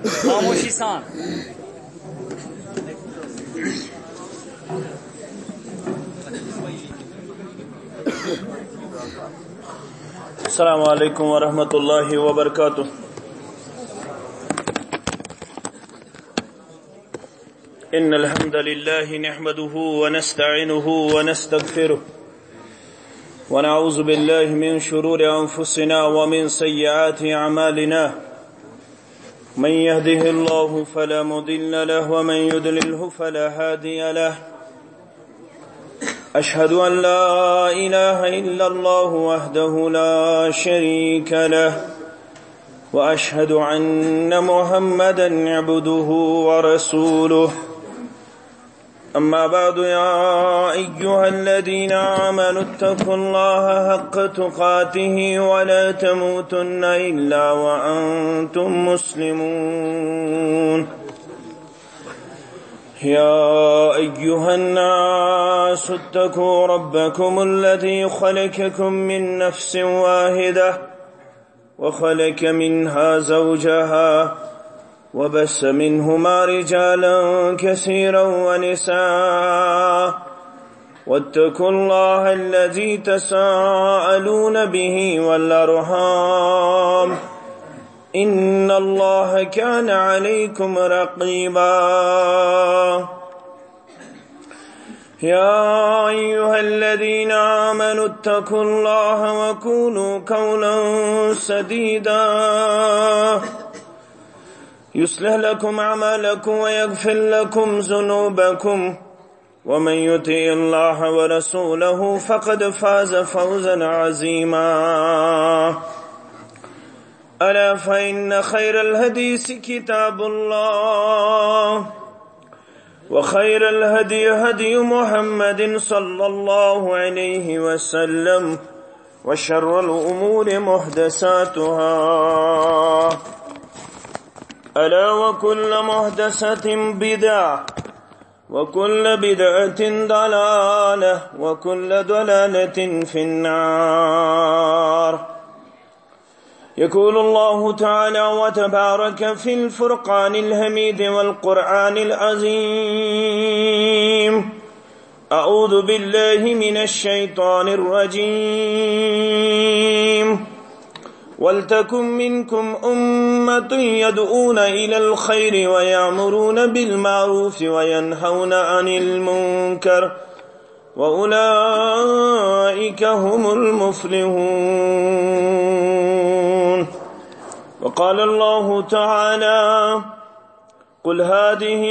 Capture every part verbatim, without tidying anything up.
خاموشی سان۔ السلام عليكم ورحمة الله وبركاته. إن الحمد لله نحمده ونستعينه ونستغفره، ونعوذ بالله من شرور أنفسنا ومن سيئات أعمالنا. من يهده الله فلا مضل له، ومن يضلله فلا هادي له. أشهد أن لا إله إلا الله وحده لا شريك له، وأشهد أن محمدا عبده ورسوله. أما بعد، يا أيها الذين آمنوا اتقوا الله حق تقاته ولا تموتن إلا وأنتم مسلمون. يا أيها الناس اتقوا ربكم الذي خلقكم من نفس واحدة وخلق منها زوجها وبث منهما رجالا كثيرا ونساء، واتقوا الله الذي تساءلون به والأرحام، إن الله كان عليكم رقيبا. يا أيها الذين آمنوا اتقوا الله وقولوا قولا سديدا، يصلح لكم أعمالكم ويغفر لكم ذنوبكم، ومن يطع الله ورسوله فقد فاز فوزا عظيما. ألا فإن خير الحديث كتاب الله، وخير الهدي هدي محمد صلى الله عليه وسلم، وشر الأمور محدثاتها، ألا وكل محدثة بدعة، وكل بدعة ضلالة، وكل ضلالة في النار. يقول الله تعالى وتبارك في الفرقان الحميد والقرآن العظيم: أعوذ بالله من الشيطان الرجيم. ولتكن منكم أمة يدعون إلى الخير ويأمرون بالمعروف وينهون عن المنكر وأولئك هم المفلحون. وقال الله تعالى: قل هذه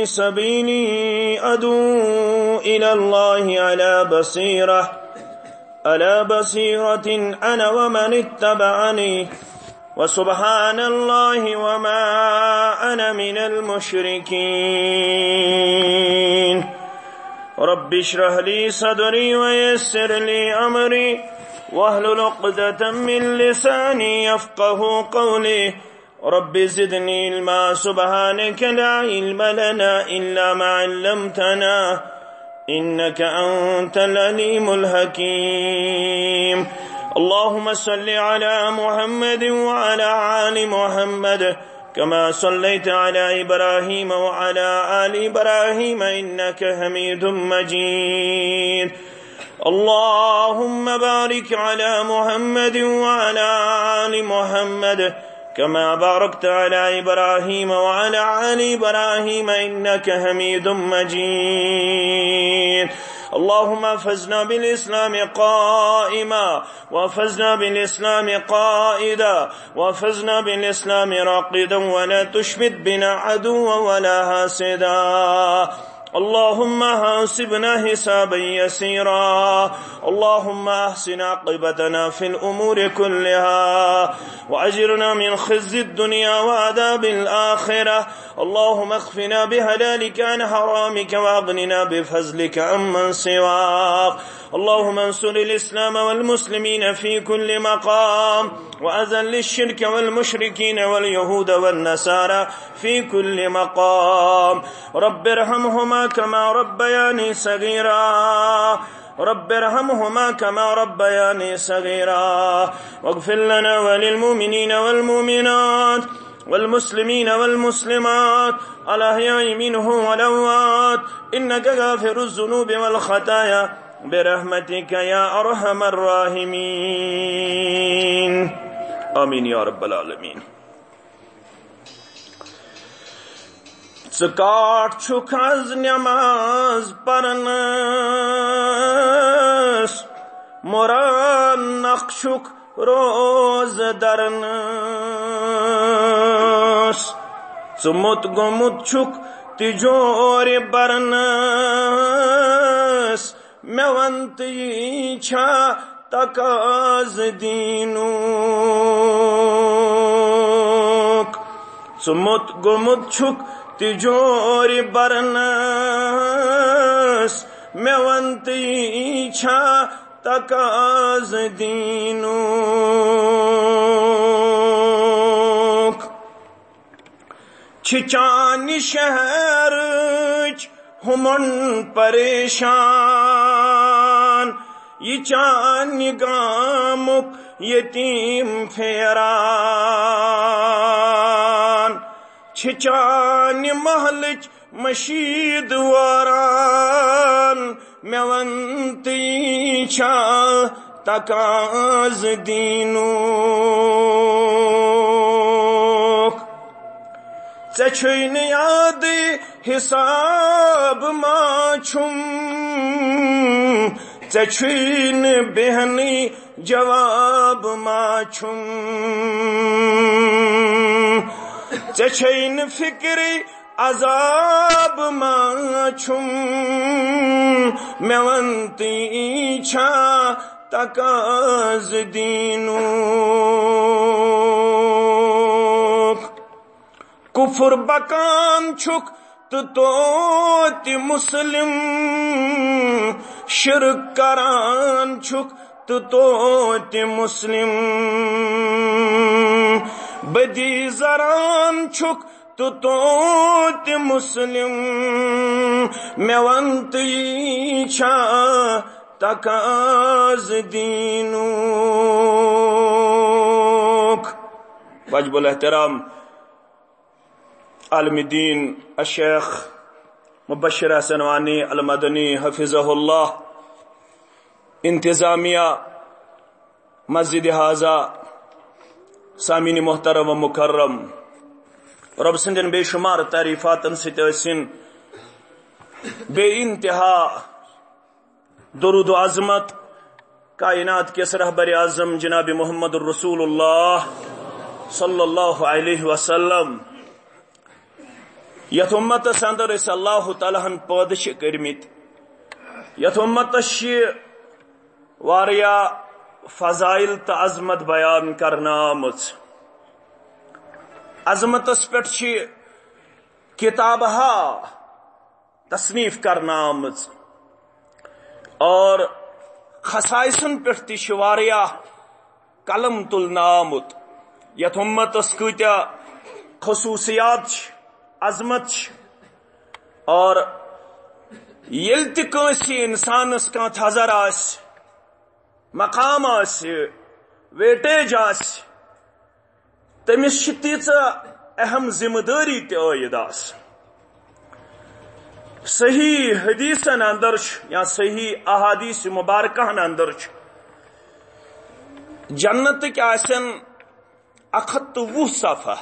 سبيلي أدعو إلى الله على بصيرة، على بصيرة أنا ومن اتبعني، وسبحان الله وما أنا من المشركين. رب اشرح لي صدري ويسر لي أمري واحلل عقدة من لساني يفقه قولي. رب زدني علما. سبحانك لا علم لنا إلا ما علمتنا إنك أنت العليم الحكيم. اللهم صل على محمد وعلى آل محمد كما صليت على إبراهيم وعلى آل إبراهيم إنك حميد مجيد. اللهم بارك على محمد وعلى آل محمد كما باركت على إبراهيم وعلى آل إبراهيم إنك حميد مجيد. اللهم احفظنا بالإسلام قائما، واحفظنا بالإسلام قائدا، واحفظنا بالإسلام راقدا، ولا تشمت بنا عدوا ولا حاسدا. اللهم حاسبنا حسابا يسيرا. اللهم أحسن عاقبتنا في الأمور كلها، وأجرنا من خزي الدنيا وعذاب الآخرة. اللهم اكفنا بحلالك عن حرامك، وأغننا بفضلك عمن سواك. اللهم انصر الإسلام والمسلمين في كل مقام، وأذل الشرك والمشركين واليهود والنصارى في كل مقام. رب ارحمهما كما ربياني صغيرا. رب ارحمهما كما ربياني صغيرا. واغفر لنا وللمؤمنين والمؤمنات والمسلمين والمسلمات الأحياء منهم والأموات إنك غافر الذنوب والخطايا برحمتك يا أرحم الراحمين. آمين يا رب العالمين. ژٕ کاٹھ چھُکھ از نماز پرنس، مران نقشُک روز درنس۔ ژٕ موٚت گوٚمُت چھُکھ تِجورِ برنس، مےٚ وَن تہٕ یی چھا تقاضہٕ دیٖنُک؟ ژٕ موٚت گوٚمُت چھُکھ تِجورِ برنس، مےٚ وَن تہٕ یی چھا تقاضہٕ دیٖنُک؟ چھِ چانہِ شہرٕچ ہُمن پریشان، یہِ چانہِ گامُک یتیٖم پھیران۔ چھِ چانہِ محلٕچ مشیٖد واران، مےٚ وَن تہٕ یی چھا تقاضہٕ دیٖنُک؟ ژےٚ چھُے نہٕ یادٕے حساب ما چھُم، ژےٚ چھُے نہٕ بیہنٕے جواب ما چھُم، ژےٚ چھے نہٕ فکرٕے عذاب ما چھُم، مےٚ وَن تہٕ یی چھا تقاضہٕ دیٖنُک؟ کفر بکان چھُکھ تہٕ توتہِ مسلم، شرک کران چھُکھ تہٕ توتہِ مسلم، بدی زران چھُکھ تہٕ توتہِ مسلم، مےٚ وَن تہٕ یی چھا تقاضہٕ دیٖنُک؟ واجب الاحترام عالم دین الشیخ مبشر حسن وانی المدنی حفظہ اللہ، انتظامیہ مسجد ہذا، سامعین محترم و مکرم، رب سٕنٛدٮ۪ن بے شمار تعریفاتن سۭتۍ ٲسِن بے انتہا درود و عظمت کائنات کِس رہبر اعظم جناب محمد رسول اللہ صلی اللہ علیہ وسلم، یتھ امتس اندر أسۍ اللہ تعالیٰ ہن پٲدٕ چھِ کٔرمٕتۍ، یتھ امتس چھِ واریاہ فضائل تہٕ عظمت بیان کرنہٕ آمٕژ۔ عظمتس پٮ۪ٹھ چھِ کتابہا تصنیف کرنہٕ آمٕژ اور خصائصن پٮ۪ٹھ تہِ چھِ واریاہ قلم تُلنہٕ آمُت۔ یتھ امتس کۭتیاہ خصوصیات چھِ، عظمت چھِ، اور ییٚلہِ تہِ کٲنٛسہِ انسانس کانٛہہ تھزر آسہِ، مقام آسہِ، ویٹیج آسہِ، تٔمِس چھِ تیٖژاہ اہم ذمہٕ دٲری تہِ عٲید آسان۔ صحیح حدیثن اندر چھُ یا صحیح احادیث مبارکہن اندر چھُ، جنتٕکۍ آسن اکھ ہتھ تہٕ وُہ صفحہ،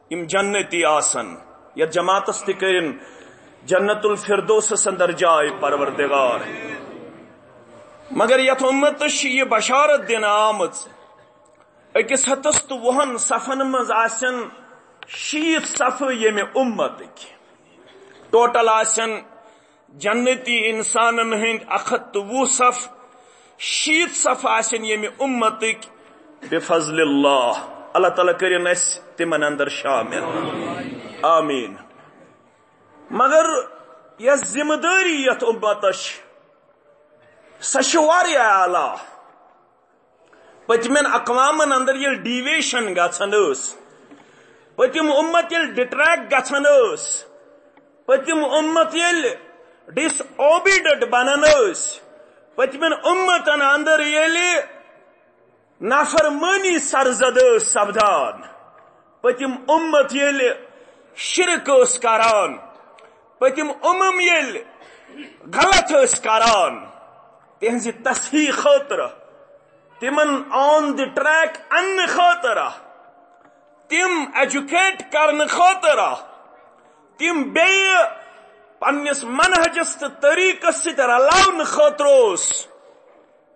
یِم جنتی آسن، یتھ جماعتس تہِ کٔرِن جنت الفردوسس اندر جاے پروردگار۔ مگر یتھ امتس چھِ یہِ بشارت دِنہٕ آمٕژ، أکِس ہتس تہٕ وُہن صفن منٛز آسن شیٖتھ صفہٕ ییٚمہِ امتٕکۍ۔ ٹوٹل آسن جنتی انسانن ہٕنٛدۍ اکھ ہتھ تہٕ وُہ صف، شیٖتھ صف آسن ییٚمہِ امتٕکۍ بفضل اللہ۔ اللہ تعالیٰ کٔرِن اسہِ تِمن اندر شامل۔ آمین۔ مگر یۄس ذمہٕ دٲری یتھ امتس چھِ، سۄ چھِ واریاہ اعلیٰ۔ پٔتمٮ۪ن اقوامن اندر ییٚلہِ ڈیویشن گژھان ٲس، پٔتِم امت ییٚلہِ ڈِٹریکٹ گژھان ٲس، پٔتِم امت ییٚلہِ ڈس اوبیڈنٹ بنان ٲس، پٔتمٮ۪ن امتن اندر ییٚلہِ نافرمٲنی سرزد ٲس سپدان، پٔتِم اُمت ییٚلہِ شرک ٲس کران، پٔتِم اُمم ییٚلہِ غلط ٲسۍ کران، تِہنٛزِ تصحیح خٲطرٕ، تِمن on the track اننہٕ خٲطرٕ، تِم educate کرنہٕ خٲطرٕ، تِم بیٚیہِ پننِس منہجس تہٕ طریقس سۭتۍ رلاونہٕ خٲطرٕ اوس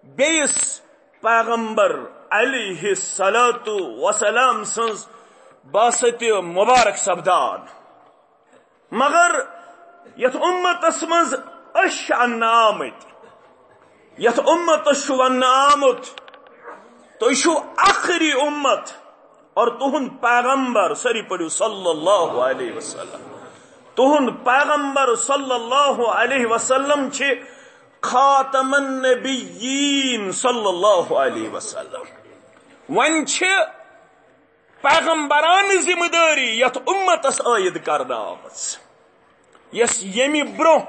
بیٚیِس پیغمبر علیہ الصلوۃ والسلام سٕنٛز بعثت مبارک سپدان۔ مگر یتھ امتس منٛز أسۍ چھِ اننہٕ آمٕتۍ، یتھ امتس چھُ وننہٕ آمُت، تُہۍ چھِو ٲخری امت، اور تُہُنٛد پیغمبر، سٲری پٔرِو صلی اللہ علیہ وسلم، تُہُنٛد پیغمبر صلی اللہ علیہ وسلم چھِ خاتم النبیین صلی اللہ علیہ وسلم۔ وۄنۍ چھِ پیغمبرانہٕ ذمہٕ دٲری یتھ امتس عٲید کرنہٕ آمٕژ، یۄس ییٚمہِ برونٛہہ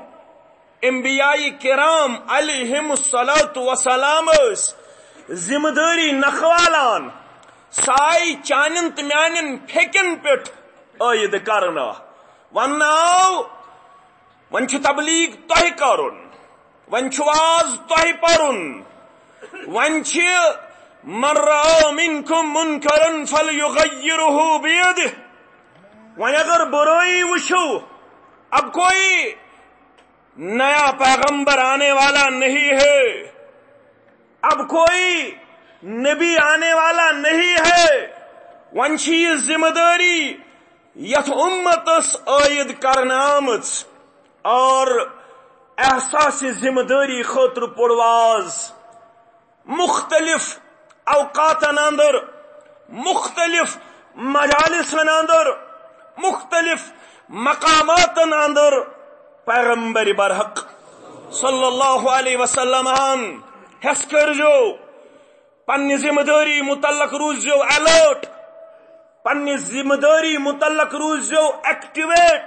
انبیاء کرام علیہم الصلوۃ والسلام ٲسۍ ذمہٕ دٲری نکھوالان، سۄ آیہِ چانٮ۪ن تہٕ میانٮ۪ن پھیٚکٮ۪ن پٮ۪ٹھ عٲید کرنہٕ۔ وننہٕ آو، وۄنۍ چھُ تبلیغ تۄہہِ کرُن، وۄنۍ چھُ واز تۄہہِ پرُن، وۄنۍ چھِ من رأى منكم منكرا فليغيره بيده۔ وۄنۍ اگر برٲیی وٕچھو، اب کوئی نیا پیغمبر آنے والا نہیں ہے، اب کوئی نبی آنے والا نہیں ہے۔ وۄنۍ چھِ یہِ ذمہٕ دٲری یتھ امتس عٲید کرنہٕ آمٕژ، اور احساس ذمہٕ دٲری خٲطرٕ پوٚر واز۔ مختلف اوقاتن اندر، مختلف مجالسن اندر، مختلف مقاماتن اندر پیغمبر برحق صلی اللہ علیہ وسلم ہن حس کٔرزیو، پننہِ ذمہٕ دٲری متعلق روٗززیو alert، پننہِ ذمہٕ دٲری متعلق روٗززیو activate،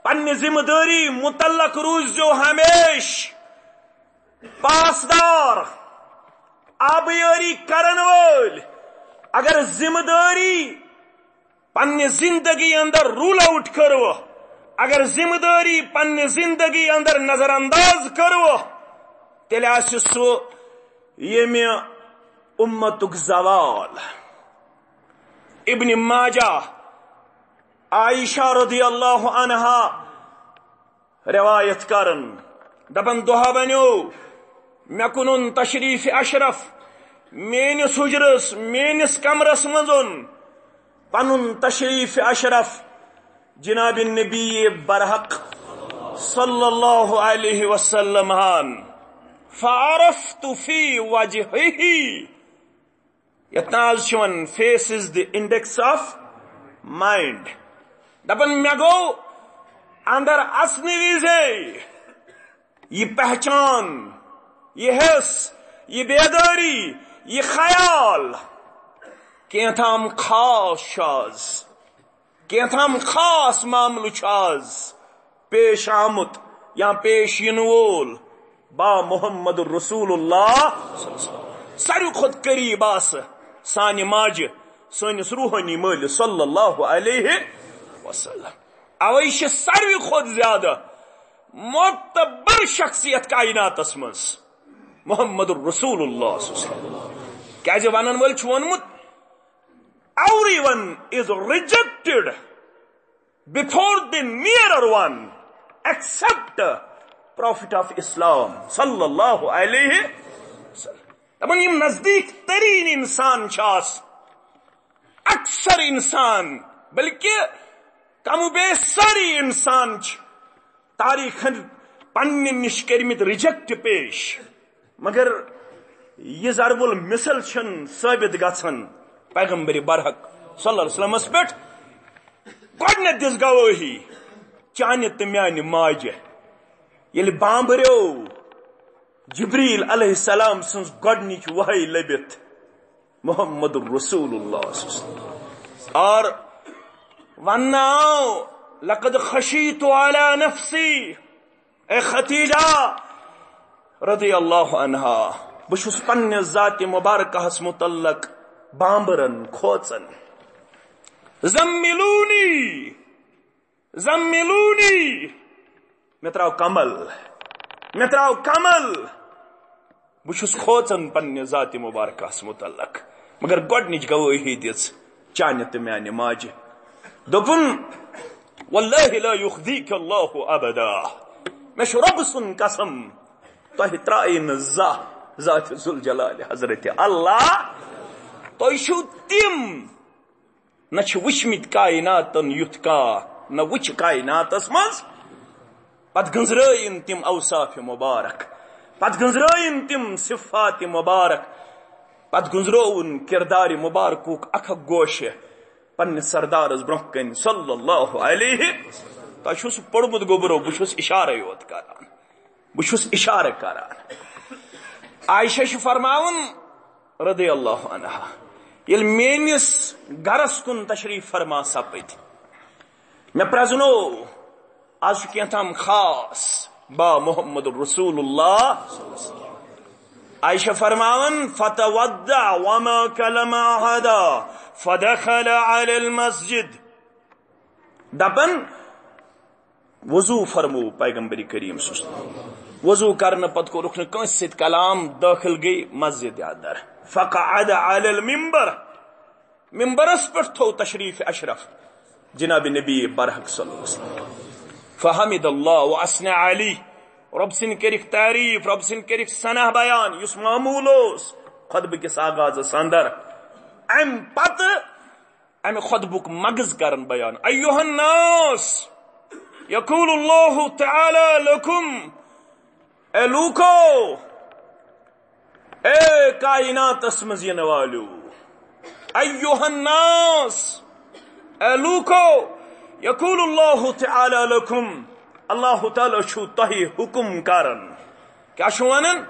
پننہِ ذمہٕ دٲری متعلق روٗززیو ہمیشہٕ پاسدار، آبیٲری کرن وٲلۍ۔ اگر ذمہٕ دٲری پننہِ زندگی اندر rule out کٔروٕ، اگر ذمہٕ دٲری پننہِ زندگی اندر نظر انداز کٔروٕ، تیٚلہِ آسہِ سُہ ییٚمہِ اُمتُک زوال۔ ابن ماجہ، عائشہ رضی اللہ عنہا روایت کران، دپان، دۄہ بنیو، مےٚ کُنُن تشریف اشرف، میٲنِس حجرس، میٲنِس کمرس منٛز اوٚن پنُن تشریف اشرف جناب نبی برحق صلی اللہ علیہ وسلم ہن۔ فعرفت فی وجہہ، یتھ ناز چھِ وَنان face is the index of mind۔ دپان، مےٚ گوٚو اندر اژنہٕ وِزے یہِ پہچان، یہِ حس، یہِ بیدٲری، یہِ خیال، کینٛہہ تام خاص چھُ آز، کینٛہہ تام خاص معاملہٕ چھُ آز پیش آمُت یا پیش یِنہٕ وول۔ با محمد رسول اللہ، ساروی کھۄتہٕ قریب آسہٕ سانہِ ماجہِ، سٲنِس روحٲنی مٲلِس صلی اللہ علیہ وسلم۔ اوے چھِ ساروی کھۄتہٕ زیادٕ معتبر شخصیت کائناتس منٛز محمد رسول اللہ صلی اللہ علیہ وسلم۔ کیازِ ونن وٲلۍ چھُ ووٚنمُت، everyone is rejected before the nearer one except Prophet of Islam صلی اللہ علیہ وسلم۔ دپان، یِم نزدیٖک تریٖن انسان چھِ آسان، اکثر انسان، بلکہ کم و بیش سٲری انسان چھِ تاریخن پننہِ نِش کٔرمٕتۍ reject پیش، مگر یہِ ضرب المثل چھُنہٕ ثٲبت گژھان پیغمبر برحق صلی اللہ علیہ وسلمس پٮ۪ٹھ۔ گۄڈٕنیتھ دِژ گوٲہی چانہِ تہٕ میانہِ ماجہِ، ییٚلہِ بامبریو جبریل علیہ السلام سٕنٛز گۄڈٕنِچ وحی لٔبِتھ محمد رسول اللہ صلی اللہ علیہ وسلم۔ اور وننہٕ آو، لقد خشیت علی نفسی، اے خدیجہ رضی اللہ عنہا، بہٕ چھُس پننہِ ذات مبارکہس متعلق بامبرن کھوژان۔ زملونی، زملونی، مےٚ ترٛاو کمل، مےٚ ترٛاو کمل۔ بہٕ چھُس کھوژان پننہِ ذاتِ مبارکس متعلق، مگر گۄڈنِچ گوٲہی دِژ چانہِ تہٕ میانہِ ماجہِ۔ دوٚپُن، "واللہ لا یخزیک اللہ ابدا"، مےٚ چھُ رۄبہٕ سُنٛد قسم، تۄہہِ ترٛایہِ نہٕ زانٛہہ ذاتِ ذوالجلال حضرت اللہ۔ تُہۍ چھِو تِم، نہ چھِ وٕچھمٕتۍ کائناتن یُتھ کانٛہہ، نہ وٕچھ کائناتس منٛز۔ پتہٕ گٔنزرٲیِن تِم اوصاف مبارک، پتہٕ گٔنزرٲیِن تِم صفات مبارک، پتہٕ گٔنزرٲوُن کردار مبارکُک اکھ اکھ گوشہِ پننِس سردارس برونٛہہ کنہِ صلی اللہ علیہ۔ تۄہہِ چھُو سُہ پوٚرمُت گوٚبرو، بہٕ چھُس اشارے یوت کران، بہٕ چھُس اشارٕ کران۔ عائشہ چھِ فرماوان رضی اللہ عنہا، ییٚلہِ میٲنِس گرس کُن تشریف فرما سپٕدۍ، مےٚ پرزنوو، از چھُ کینٛہہ تام خاص با محمد رسول اللہ۔ عائشہ فرماوان، "فتوضع وما کلم احدا فدخل علی المسجد"، دپان، وضو فرموو پیغمبر کریم صلی اللہ علیہ وسلم۔ وضو کرنہٕ پتہٕ کوٚرُکھ نہٕ کٲنٛسہِ سۭتۍ کلام، دٲخل گٔے مسجد اندر۔ فقعد علی المنبر، ممبرس پٮ۪ٹھ تھوو تشریف اشرف جناب نبی برحق صلی اللہ علیہ وسلم۔ فحمد اللہ و اثنى علی، رۄب سٕنٛدۍ کٔرِکھ تعریف، رۄب سٕنٛدۍ کٔرِکھ ثنا بیان، یُس معمول اوس خطبہٕ کِس آغازس اندر۔ امہِ پتہٕ امہِ خطبُک مغز کرن بیان۔ ایھا الناس، یقول اللہ تعالی لکم، اے لوکو، اے کائناتس منٛز ینہٕ والیو، ایھا الناس، اے لوکو، یقول اللہ تعالی لکم، اللہ تعالی چھُ تۄہہِ حکم کران۔ کیٛاہ چھُ ونان؟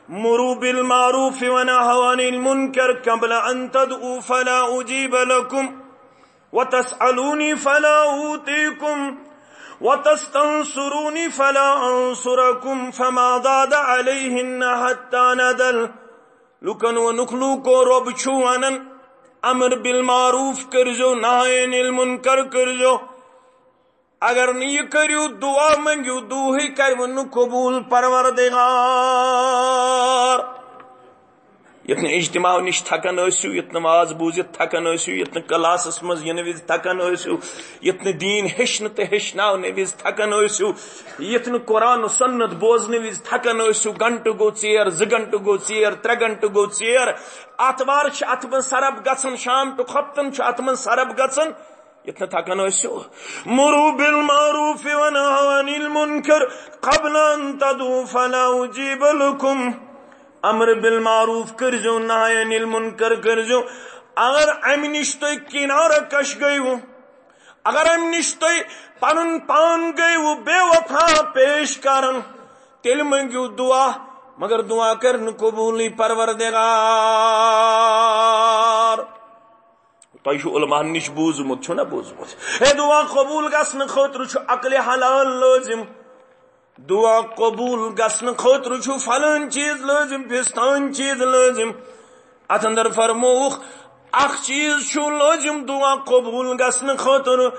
مروا بالمعروف ونهوا عن المنکر قبل ان تدعوا فلا اجیب لکم، وتسألونی فلا اوتیکم، وتستنصرونی فلا انصرکم، فما زاد علیہن حتی نزل۔ لوکن ووٚنُکھ، لوکو، رۄب چھُ ونان، امر بالمعروف کٔرزیو، نہی عن المنکر کٔرزیو۔ اگر نہٕ یہِ کٔرِو، دعا منٛگِو، دُعاہٕے کَرِوٕ نہٕ قبوٗل پروردگار۔ یُتھ نہٕ اجتماع نِش تھکان ٲسِو، یُتھ نہٕ واز بوٗزِتھ تھکان ٲسِو، یُتھ نہٕ کلاسس منٛز یِنہٕ وِزِ تھکان ٲسِو، یُتھ نہٕ دیٖن ہیٚچھنہٕ تہٕ ہیٚچھناونہٕ وِزِ تھکان ٲسِو، یُتھ نہٕ قرآن و سنت بوزنہٕ وِزِ تھکان ٲسِو، گھنٹہٕ گوٚو ژیر، زٕ گھنٹہٕ گوٚو ژیر، ترٛےٚ گھنٹہٕ گوٚو ژیر، آتھوار چھِ اتھ منٛز سرف گژھان، شام ٹُو خۄفتن چھُ اتھ منٛز سرف گژھان۔ یتھ نہٕ تھکان ٲسِو، مروا بالمعروف ونہوا عن المنکر قبل ان تدعوا فلا اجیب لکم۔ امر بالمعروف کٔرزیو، نہی عن المنکر کٔرزیو۔ اگر امہِ نِش تُہۍ کنارٕ کش گٔیوٕ، اگر امہِ نِش تُہۍ پنُن پان گٔیوٕ بے وفا پیش کران، تیٚلہِ مٔنگِو دعا، مگر دعا کرِ نہٕ قبوٗلٕے پروردگار۔ تۄہہِ چھُ علماہن نِش بوٗزمُت، چھُو نا بوٗزمُت؟ ہے، دعا قبوٗل گژھنہٕ خٲطرٕ چھُ عقلِ حلال لٲزِم۔ دعا قبوٗل گژھنہٕ خٲطرٕ چھُ فلٲنۍ چیٖز لٲزِم، فِستٲنۍ چیٖز لٲزِم۔ اتھ اندر فرمووُکھ، اکھ چیٖز چھُ لٲزِم دعا قبوٗل گژھنہٕ خٲطرٕ،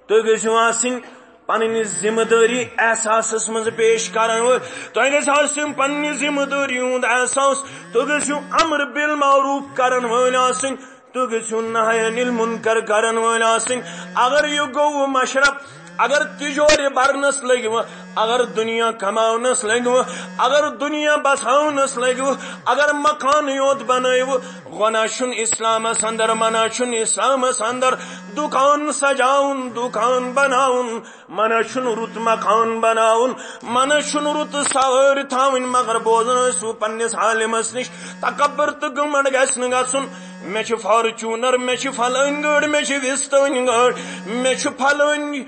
تُہۍ گٔژھِو آسٕنۍ پنٕنۍ ذمہٕ دٲری احساسس منٛز پیش کرن وٲلۍ۔ تۄہہِ گژھِ آسٕنۍ پننہِ ذمہٕ دٲری ہُنٛد احساس۔ تُہۍ گٔژھِو امر بالمعروف کرن وٲلۍ آسٕنۍ۔ تُہۍ گٔژھِو نہی عن المنکر کرن وٲلۍ آسٕنۍ۔ اگر یہِ گوٚو مشرف، اگر تجورِ برنس لٔگِوٕ، اگر دنیا کماونس لٔگِوٕ، اگر دنیا بساونس لٔگِوٕ، اگر مکان یوت بنٲیِوٕ، گۄناہ چھُنہٕ اسلامس اندر، منع چھُنہٕ اسلامس اندر دُکان سجاوُن، دُکان بناوُن۔ منع چھُنہٕ رُت مکان بناوُن، منع چھُنہٕ رُت سوٲرۍ تھاوٕنۍ، مگر بوزان ٲسِو پننِس عالمس نِش، تکبر تہٕ گھمنڈ گژھِ نہٕ گژھُن۔ مےٚ چھِ فارچوٗنر، مےٚ چھِ فلٲنۍ گٲڑۍ، مےٚ چھِ وِستٲنۍ گٲڑۍ، مےٚ چھُ فلٲنۍ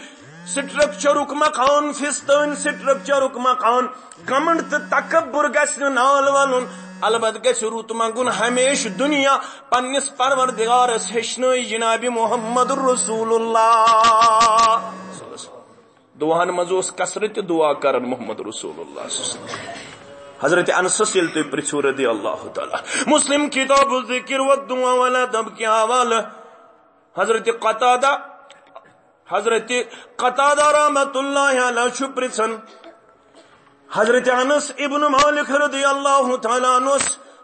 سٹرکچرُک مکان، فِستٲنۍ سٹرکچرُک مکان۔ گھمنڈ تہٕ تکبر گژھِ نہٕ نال ولُن، البتہٕ گژھِ رُت منگُن ہمیشہٕ دُنیا۔ پننِس پروردگارس ہیٚچھنٲے جناب محمد رسول اللہ۔ دعاہن منٛز اوس کثرت دعا کران محمد رسول اللہ۔ حضرت انسس ییٚلہِ تُہۍ پرژھِو رضی اللہ تعالیٰ، مسلم کتاب الذکر والدعاء والادب کہِ حوالہٕ، حضرت قتادہ، حضرت قتادہ رحمت اللہ علیہ چھُ پرژھان، حضرت انس ابن مالک رضی اللہ تعالیٰ عنہ،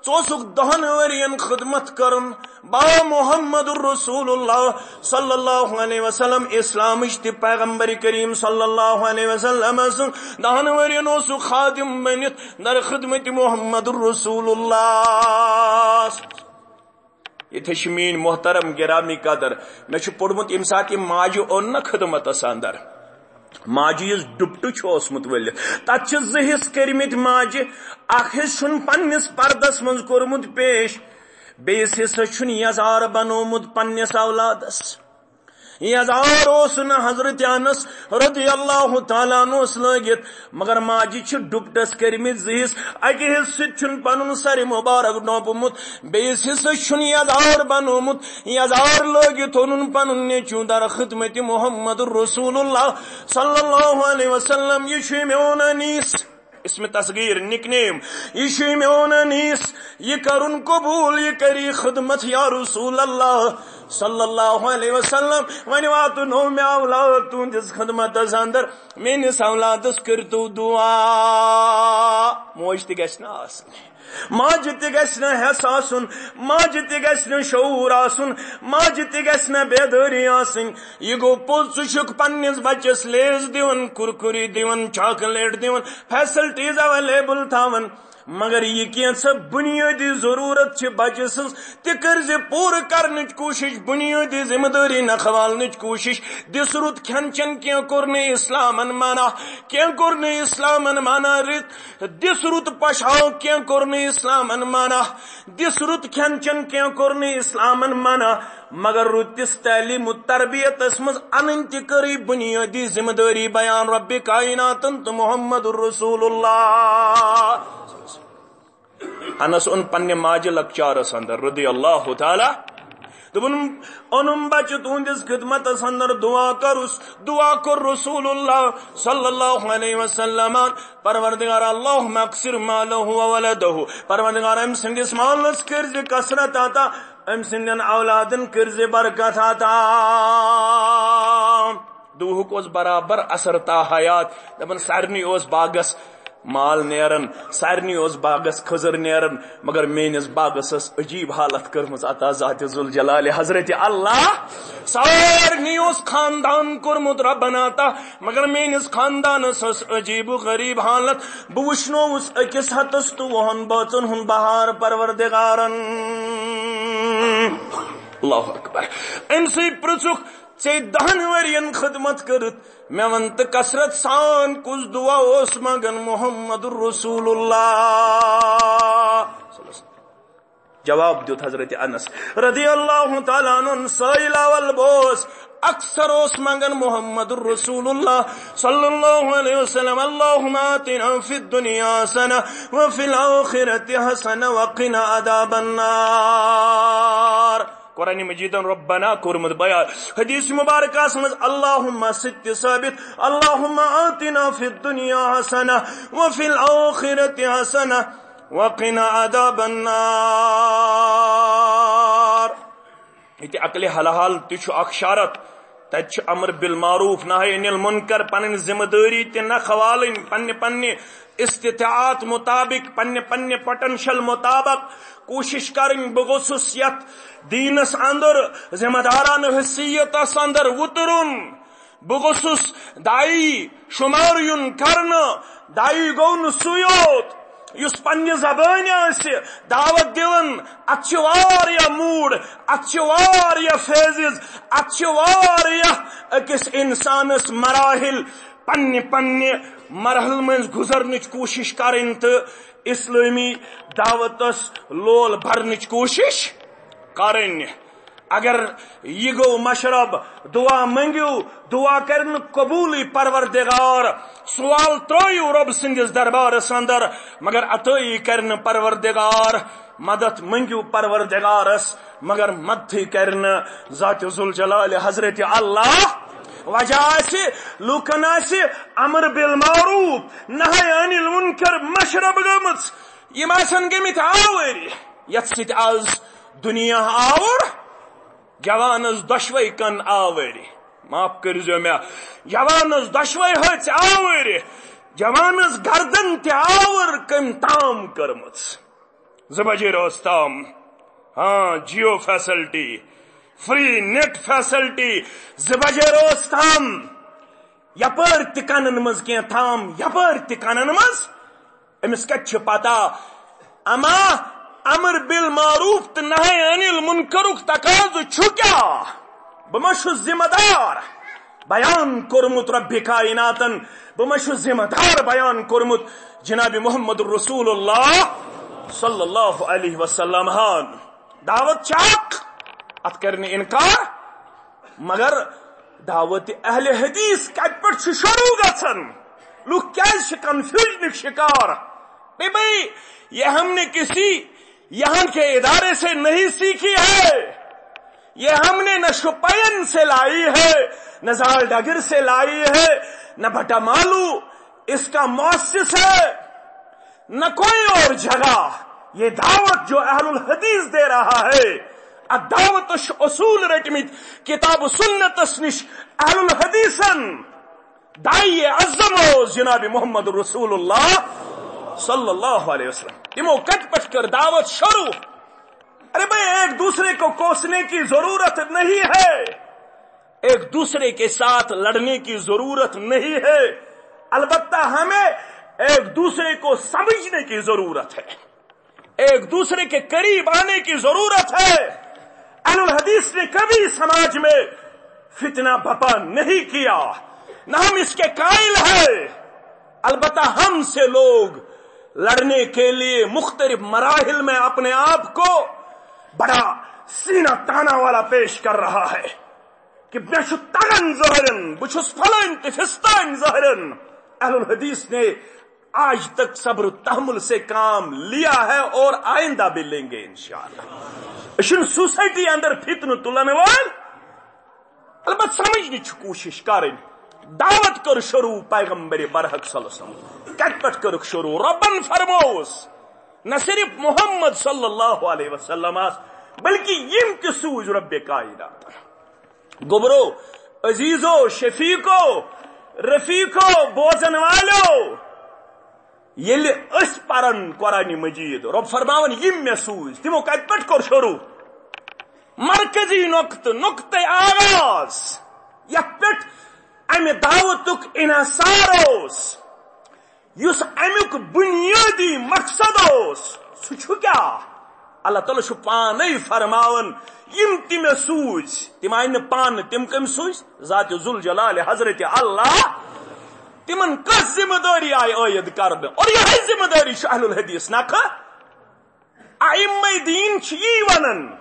ژٕ اوسُکھ دہن ؤرین خدمت کران، با محمد رسول اللہ صلی اللہ علیہ وسلم، اسلامٕچ تہِ پیغمبر کریم صلی اللہ علیہ وسلم سٕنٛز دہن ؤرین اوسُکھ خادم بٔنِتھ در خدمت محمد رسول اللہ۔ ییٚتہِ چھِ میٲنۍ محترم گرامی قدر، مےٚ چھُ پوٚرمُت ییٚمہِ ساتہٕ یہِ ماجہِ اوٚن نہ خدمتس اندر، ماجہِ یُس ڈُپٹہٕ چھُ اوسمُت ؤلِتھ، تتھ چھِ زٕ حصہٕ کٔرمٕتۍ ماجہِ۔ اکھ حصہٕ چھُن پننِس پردس منٛز کوٚرمُت پیش، بیٚیِس حصس چھُن یزار بنوومُت پننِس اولادس۔ یزار اوس نہٕ حضرت انس رضی اللہ تعالیٰ عنہس لٲگِتھ، مگر ماجہِ چھِ ڈُپٹس کٔرمٕتۍ زٕ حصہٕ۔ اکہِ حصہٕ سۭتۍ چھُن پنُن سر مبارک ڈوپمُت، بیٚیِس حصس چھُن یزار بنوومُت۔ یزار لٲگِتھ اوٚنُن پنُن نیٚچوٗ در خدمت محمد رسول اللہ صلی اللہ علیہ وسلم۔ یہِ چھُ میون انیس، اسم تصغیر، نک نیم، یہِ چھُ میون انیس، یہِ کرُن قبول، یہِ کری خدمت یا رسول اللہ صلی اللہ علیہ وسلم۔ وۄنۍ واتنو مےٚ اولاد تُہنٛدِس خدمتس اندر، میٲنِس اولادس کٔرتو دعا۔ موج تہِ گژھِ نہٕ آسٕنۍ، ماجہِ تہِ گژھِ نہٕ حٮ۪س آسُن، ماجہِ تہِ گژھِ نہٕ شعوٗر آسُن، ماجہِ تہِ گژھِ نہٕ بیدٲری آسٕنۍ۔ یہِ گوٚو پوٚز، ژٕ چھُکھ پننِس بچس لیز دِوان، کُرکُری دِوان، چاکلیٹ دِوان، فیسلٹیز اویلیبل تھاوان، مگر یہِ کینٛژھا بُنیٲدی ضروٗرت چھِ بچہٕ سٕنٛز، تہِ کٔرۍ زِ پوٗرٕ کرنٕچ کوٗشِش، بُنیٲدی ذمہٕ دٲری نکھٕ والنٕچ کوٗشِش۔ دِس رُت کھٮ۪ن چٮ۪ن کینٛہہ کوٚر نہٕ اسلامن منع، کینٛہہ کوٚر نہٕ اسلامن منع۔ رٕت دِس رُت پۄشاک کینٛہہ کوٚر نہٕ اسلامن منع، دِس رُت کھٮ۪ن چٮ۪ن کینٛہہ کوٚر نہٕ اسلامن منع، مگر رُتِس تعلیٖم و تربیتس منٛز انٕنۍ تہِ کٔرٕے بُنیٲدی ذمہٕ دٲری بیان رب کائناتن تہٕ محمد رسول اللہ۔ انس اوٚن پننہِ ماجہِ لۄکچارس اندر رضی اللہ تعالیٰ، دوٚپُن، اوٚنُم بچہٕ تُہنٛدِس خدمتس اندر، دعا کٔرُس، دعا کوٚر رسول اللہ صلی اللہ علیہ وسلم، پروردگار اللہم اکثر مالہ و ولدہ، پروردگار أمۍ سٕنٛدِس مالس کٔرۍ زِ کثرت عطا، أمۍ سٕنٛدٮ۪ن اولادن کٔرۍ زِ برکت عطا۔ دُہُک اوس برابر اثر تا حیات، دپان سارنٕے اوس باغس مال نیران، سارنٕے اوس باغس کھٔزٕر نیران، مگر میٲنِس باغس ٲس عجیب حالت کٔرمٕژ عطا ذات ذوالجلال حضرت اللہ۔ سارنٕے اوس خاندان کوٚرمُت ربن عطا، مگر میٲنِس خاندانس ٲس عجیب و غریب حالت۔ بہٕ وٕچھنووُس أکِس ہتس تہٕ وُہن بٲژن ہُنٛد بہار پروردگارن۔ اللہ اکبر۔ أمۍ سٕے پرژھُکھ، ژےٚ دہن ؤرین خدمت کٔرٕتھ، مےٚ وَن تہٕ کثرت سان کُس دعا اوس منگان محمد رسول اللہ؟ جواب دیُت حضرت انس رضی اللہ تعالیٰ عنہ، سٲیِل اول بوز، اکثر اوس منگان محمد رسول اللہ صلی اللہ علیہ وسلم، اللہم آتنا فی الدنیا حسنہ وفی الآخرۃ حسنہ وقنا عذاب النار۔ قرآن مجیدن ربنا کوٚرمُت بیان۔ حدیث مبارکس منٛز اللہم سۭتۍ تہِ ثٲبت، اللہم آتنا فی الدنیا حسنہ وفی الآخرۃ حسنہ وقنا عذاب النار۔ ییٚتہِ عقلِ حلال تہِ چھُ اکھ شرط، تتہِ چھُ امر بالمعروف نہی عن المنکر، پنٕنۍ ذمہٕ دٲری تہِ نکھٕ والٕنۍ، پننہِ پننہِ استطاعت مطابق، پننہِ پننہِ پوٹینشل مطابق کوٗشش کرٕنۍ۔ بہٕ گوٚژھُس یتھ دیٖنس اندر ذمہٕ دارانہٕ حیثیتس اندر وُترُن، بہٕ گوٚژھُس داعی شمار یُن کرنہٕ۔ داعی گوٚو نہٕ سُے یوت یُس پننہِ زبٲنۍ آسہِ دعوت دِوان۔ اتھ چھِ واریاہ موڈ، اتھ چھِ واریاہ فیزز، اتھ چھِ واریاہ أکِس انسانس مراحل۔ پننہِ پننہِ مرحل منٛز گُزرنٕچ کوٗشش کرٕنۍ تہٕ اسلٲمی دعوتس لول برنٕچ کوٗشش کرٕنۍ۔ اگر یہِ گوٚو مشرب، دعا مٔنگِو، دعا کرِ نہٕ قبوٗلٕے پروردگار۔ سوال ترٲیِو رۄب سٕنٛدِس دربارس اندر، مگر عطٲیی کرِ نہٕ پروردگار۔ مدد مٔنگِو پروردگارس، مگر مدتھٕے کرِ نہٕ ذات ذوالجلال حضرت اللہ۔ وجہ آسہِ، لوٗکن آسہِ امر بالمعروف، نہی عن المنکر مشرب گٔمٕژ، یِم آسن گٔمٕتۍ آوٕرۍ، یتھ سۭتۍ آز دُنیا آوُر جوانس دۄشوے کن آوٕرۍ، معاف کٔرزیو مےٚ، جوانس دۄشوے ۂژ آوٕرۍ، جوانس گردن تہِ آوٕر کٔمۍ تام کٔرمٕژ۔ زٕ بجے روز تام، ہاں، Jio facility, free net facility, زٕ بجے روز تام یپٲرۍ تہِ کنن منٛز کینٛہہ تام، یپٲرۍ تہِ کنن منٛز۔ أمِس کتہِ چھِ پتہ؟ اما امر بالمعروف تہٕ نہی عن المنکرُک تقاضہٕ چھُ کیٛاہ؟ بہٕ ما چھُس ذمہ دار بیان کوٚرمُت رب کائناتن؟ بہٕ ما چھُس ذمہ دار بیان کوٚرمُت جناب محمد رسول اللہ صلی اللہ علیہ وسلم ہن؟ دعوت چھِ اکھ، اتھ کرِ نہٕ انکار، مگر دعوت اہل حدیث کتہِ پٮ۪ٹھ چھُ شروع گژھان؟ لوٗکھ کیازِ چھِ کنفیوژنٕکۍ شکار؟ نہیں بھائی، یہ ہم نے کسی یہاں کے ادارے سے نہیں سیکھی ہے، یہ ہم نے نہ شوپین سے لائی ہے، نہ زال ڈگر سے لائی ہے، نہ بھٹا مالو اس کا مؤسس ہے، نہ کوئی اور جگہ۔ یہ دعوت جو اہل الحدیث دے رہا ہے، الدعوت اصول رٹمت کتاب و سنتس نش اہل الحدیثن، داعی اعظم اوس جناب محمد رسول اللہ صلی اللہ علیہ وسلم۔ تمو کتہِ پٮ۪ٹھ کٔر دعوت شروع؟ ارے بھائی، ایک دوسرے کو کوسنے کی ضرورت نہیں ہے، ایک دوسرے کے ساتھ لڑنے کی ضرورت نہیں ہے، البتہ ہمیں ایک دوسرے کو سمجھنے کی ضرورت ہے، ایک دوسرے کے قریب آنے کی ضرورت ہے۔ اہل الحدیث نے کبھی سماج میں فتنہ بپا نہیں کیا، نہ ہم اس کے قائل ہیں، البتہ ہم سے لوگ لڑنے کے لیے مختلف مراحل میں اپنے آپ کو بڑا سینہ تانا والا پیش کر رہا ہے کہ مےٚ چھُ تگان ظٲہرن، بہٕ چھُس فلٲنۍ تہٕ فستٲنۍ ظٲہرن۔ اہل الحدیث نے آج تک صبر و تحمل سے کام لیا ہے اور آئندہ بھی لیں گے انشاءاللہ۔ أسۍ چھِنہٕ سوسائٹی اندر فتنہٕ تُلن وٲلۍ، البتہ سمجھنٕچ چھِ کوٗشش کرٕنۍ۔ دعوت کٔر شروع پیغمبر برحق صلی اللہ علیہ وسلم، کتہِ پٮ۪ٹھ کٔرٕکھ شروع؟ ربن فرمووُس، نہ صرف محمد صلی اللہ علیہ وسلم آس، بلکہ یِم تہِ سوٗزۍ رب کائنات۔ گوٚبرو، عزیزو، شفیقو، رفیقو، بوزن والو، ییٚلہِ أسۍ پرن قرآن مجید، رب فرماوان، یِم مےٚ سوٗزۍ، تِمو کتہِ پٮ۪ٹھ کوٚر شروع؟ مرکزی نقطہٕ، نقطۂ آغاز، یتھ پٮ۪ٹھ امہِ دعوتُک انحصار اوس، یُس امیُک بنیٲدی مقصد اوس، سُہ چھُ کیٛاہ؟ اللہ تعالیٰ چھُ پانے فرماوان، یِم تہِ مےٚ سوٗزۍ، تِم آیہِ نہٕ پانہٕ، تِم کٔمۍ سوٗزۍ؟ ذات ذوالجلال حضرت اللہ۔ تِمن کۄس ذمہ دٲری آیہِ عٲید کرنہٕ؟ اور یِہے ذمہ دٲری چھِ اہل الحدیث نکھٕ۔ ائمہ دین چھِ یی ونان،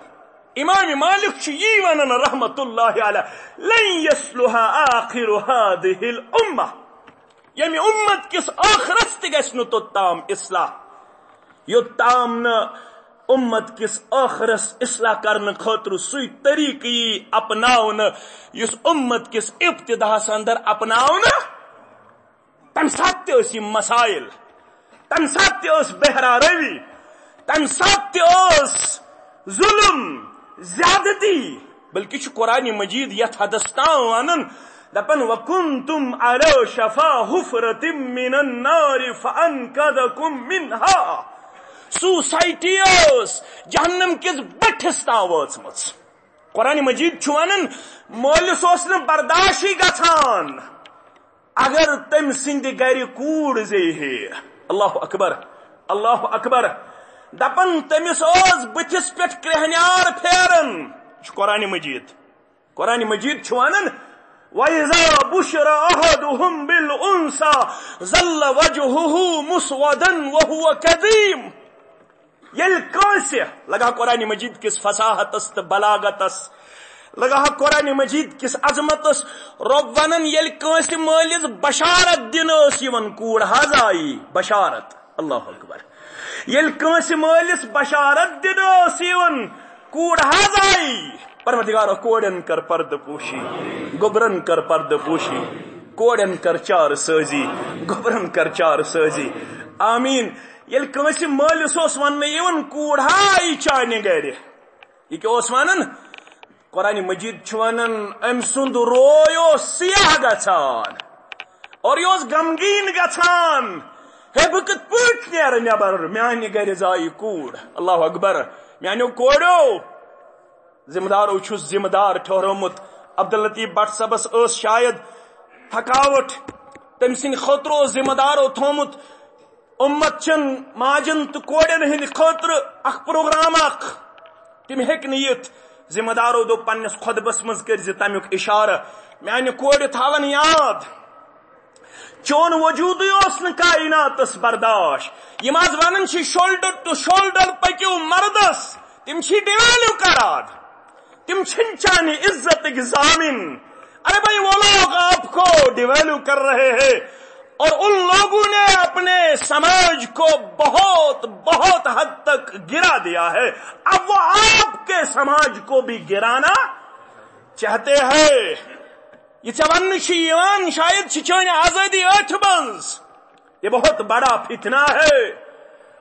امام مالک چھُ یی ونان رحمت اللہ علیہ، لن یصلح آخر هذه الامہ، ییٚمہِ امت کِس ٲخرس تہِ گژھِ نہٕ توٚت تام اصلاح، یوٚت تام نہٕ امت کِس ٲخرس اصلاح کرنہٕ خٲطرٕ سُے طریقہٕ یی اپناونہٕ، یُس امت کِس ابتداہس اندر اپناونہٕ۔ تمہِ ساتہٕ تہِ ٲسۍ یِم مسائل، تمہِ ساتہٕ تہِ ٲس بہرا روی، تمہِ ساتہٕ تہِ اوس ظلم، زیادتی، بلکہِ چھُ قرآن مجید یتھ حدس تام ونان، دپان، وَكُنتُمْ عَلَى شَفَا حُفْرَةٍ مِّنَ النَّارِ فَأَنْقَذَكُمْ مِنْهَا۔ سوسائٹی ٲس جہنم کِس بٔٹھِس تام وٲژمٕژ۔ قرآن مجید چھُ ونان، مٲلِس اوس نہٕ برداشٕے گژھان اگر تٔمۍ سٕنٛدِ گرِ کوٗر زیٚیہِ ہے۔ اللہ اکبر، اللہ اکبر۔ دپان، تٔمِس اوس بٕتھِس پٮ۪ٹھ کرٛیٚہنیار پھیران۔ یہِ چھُ قرآن مجید۔ قرآن مجید چھُ ونان، وَإِذَا بُشِّرَ أَحَدُهُم بِالْأُنثَىٰ ظَلَّ وَجْهُهُ مُسْوَدًّا وَهُوَ كَظِيمٌ۔ ییٚلہِ کٲنٛسہِ، لگا قرآن مجید کِس فصاحتس تہٕ بلاغتس، لگا قرآن مجید کِس عظمتس، رۄب ونان، ییٚلہِ کٲنٛسہِ مٲلِس بشارت دِنہٕ ٲس یِوان، کوٗر حظ آیی، بشارت، اللہ اکبر۔ ییٚلہِ کٲنٛسہِ مٲلِس بشارت دِنہٕ ٲس یِوان، کوٗر حظ آیی۔ پروردگارا، کورٮ۪ن کر پردٕ پوشی، گوٚبرن کر پردٕ پوشی، کورٮ۪ن کر چار سٲزی، گوٚبرن کر چار سٲزی۔ آمین۔ ییٚلہِ کٲنٛسہِ مٲلِس اوس وننہٕ یِوان، کوٗر ہا آیی چانہِ گرِ، یہِ کیٛاہ اوس ونان؟ قرآن مجید چھُ ونان، أمۍ سُنٛد روے اوس سیاہ گژھان اور یہِ اوس غمگیٖن گژھان۔ ہے، بہٕ کِتھ پٲٹھۍ نیرٕ نٮ۪بر؟ میانہِ گرِ زایہِ کوٗر۔ اللہ اکبر۔ میانیو کوریو، ذمہٕ دارو چھُس ذمہٕ دار ٹھہرومُت۔ عبداللطیف بٹ صٲبس ٲس شاید تھکاوٹ، تٔمۍ سٕنٛدِ خٲطرٕ اوس ذمہٕ دارو تھوٚومُت امت چن ماجن تہٕ کورٮ۪ن ہٕنٛدِ خٲطرٕ اکھ پروگرام اکھ۔ تِم ہیٚکۍ نہٕ یِتھ۔ ذمہٕ دارو دوٚپ پننِس خطبس منٛز، کٔرۍ زِ تمیُک اشارٕ، میانہِ کورِ تھاون یاد، چون وجودٕے اوس نہٕ کائناتس برداش۔ یِم از ونان چھِ، shoulder to shoulder پٔکِو مردس، تِم چھی devalue کران۔ تم چھن چانہِ عزتٕکۍ ضامن۔ ارے بھائی، وہ لوگ آپ کو devalue کر رہے ہیں اور ان لوگوں نے اپنے سماج کو بہت، بہت حد تک گرا دیا ہے۔ اب وہ آپ کے سماج کو بھی گرانا چاہتے ہیں۔ یہ ژےٚ وننہٕ چھُ یِوان، شاید چھِ چٲنۍ آزٲدی أتھۍ منٛز۔ یہ بہت بڑا فتنہ ہے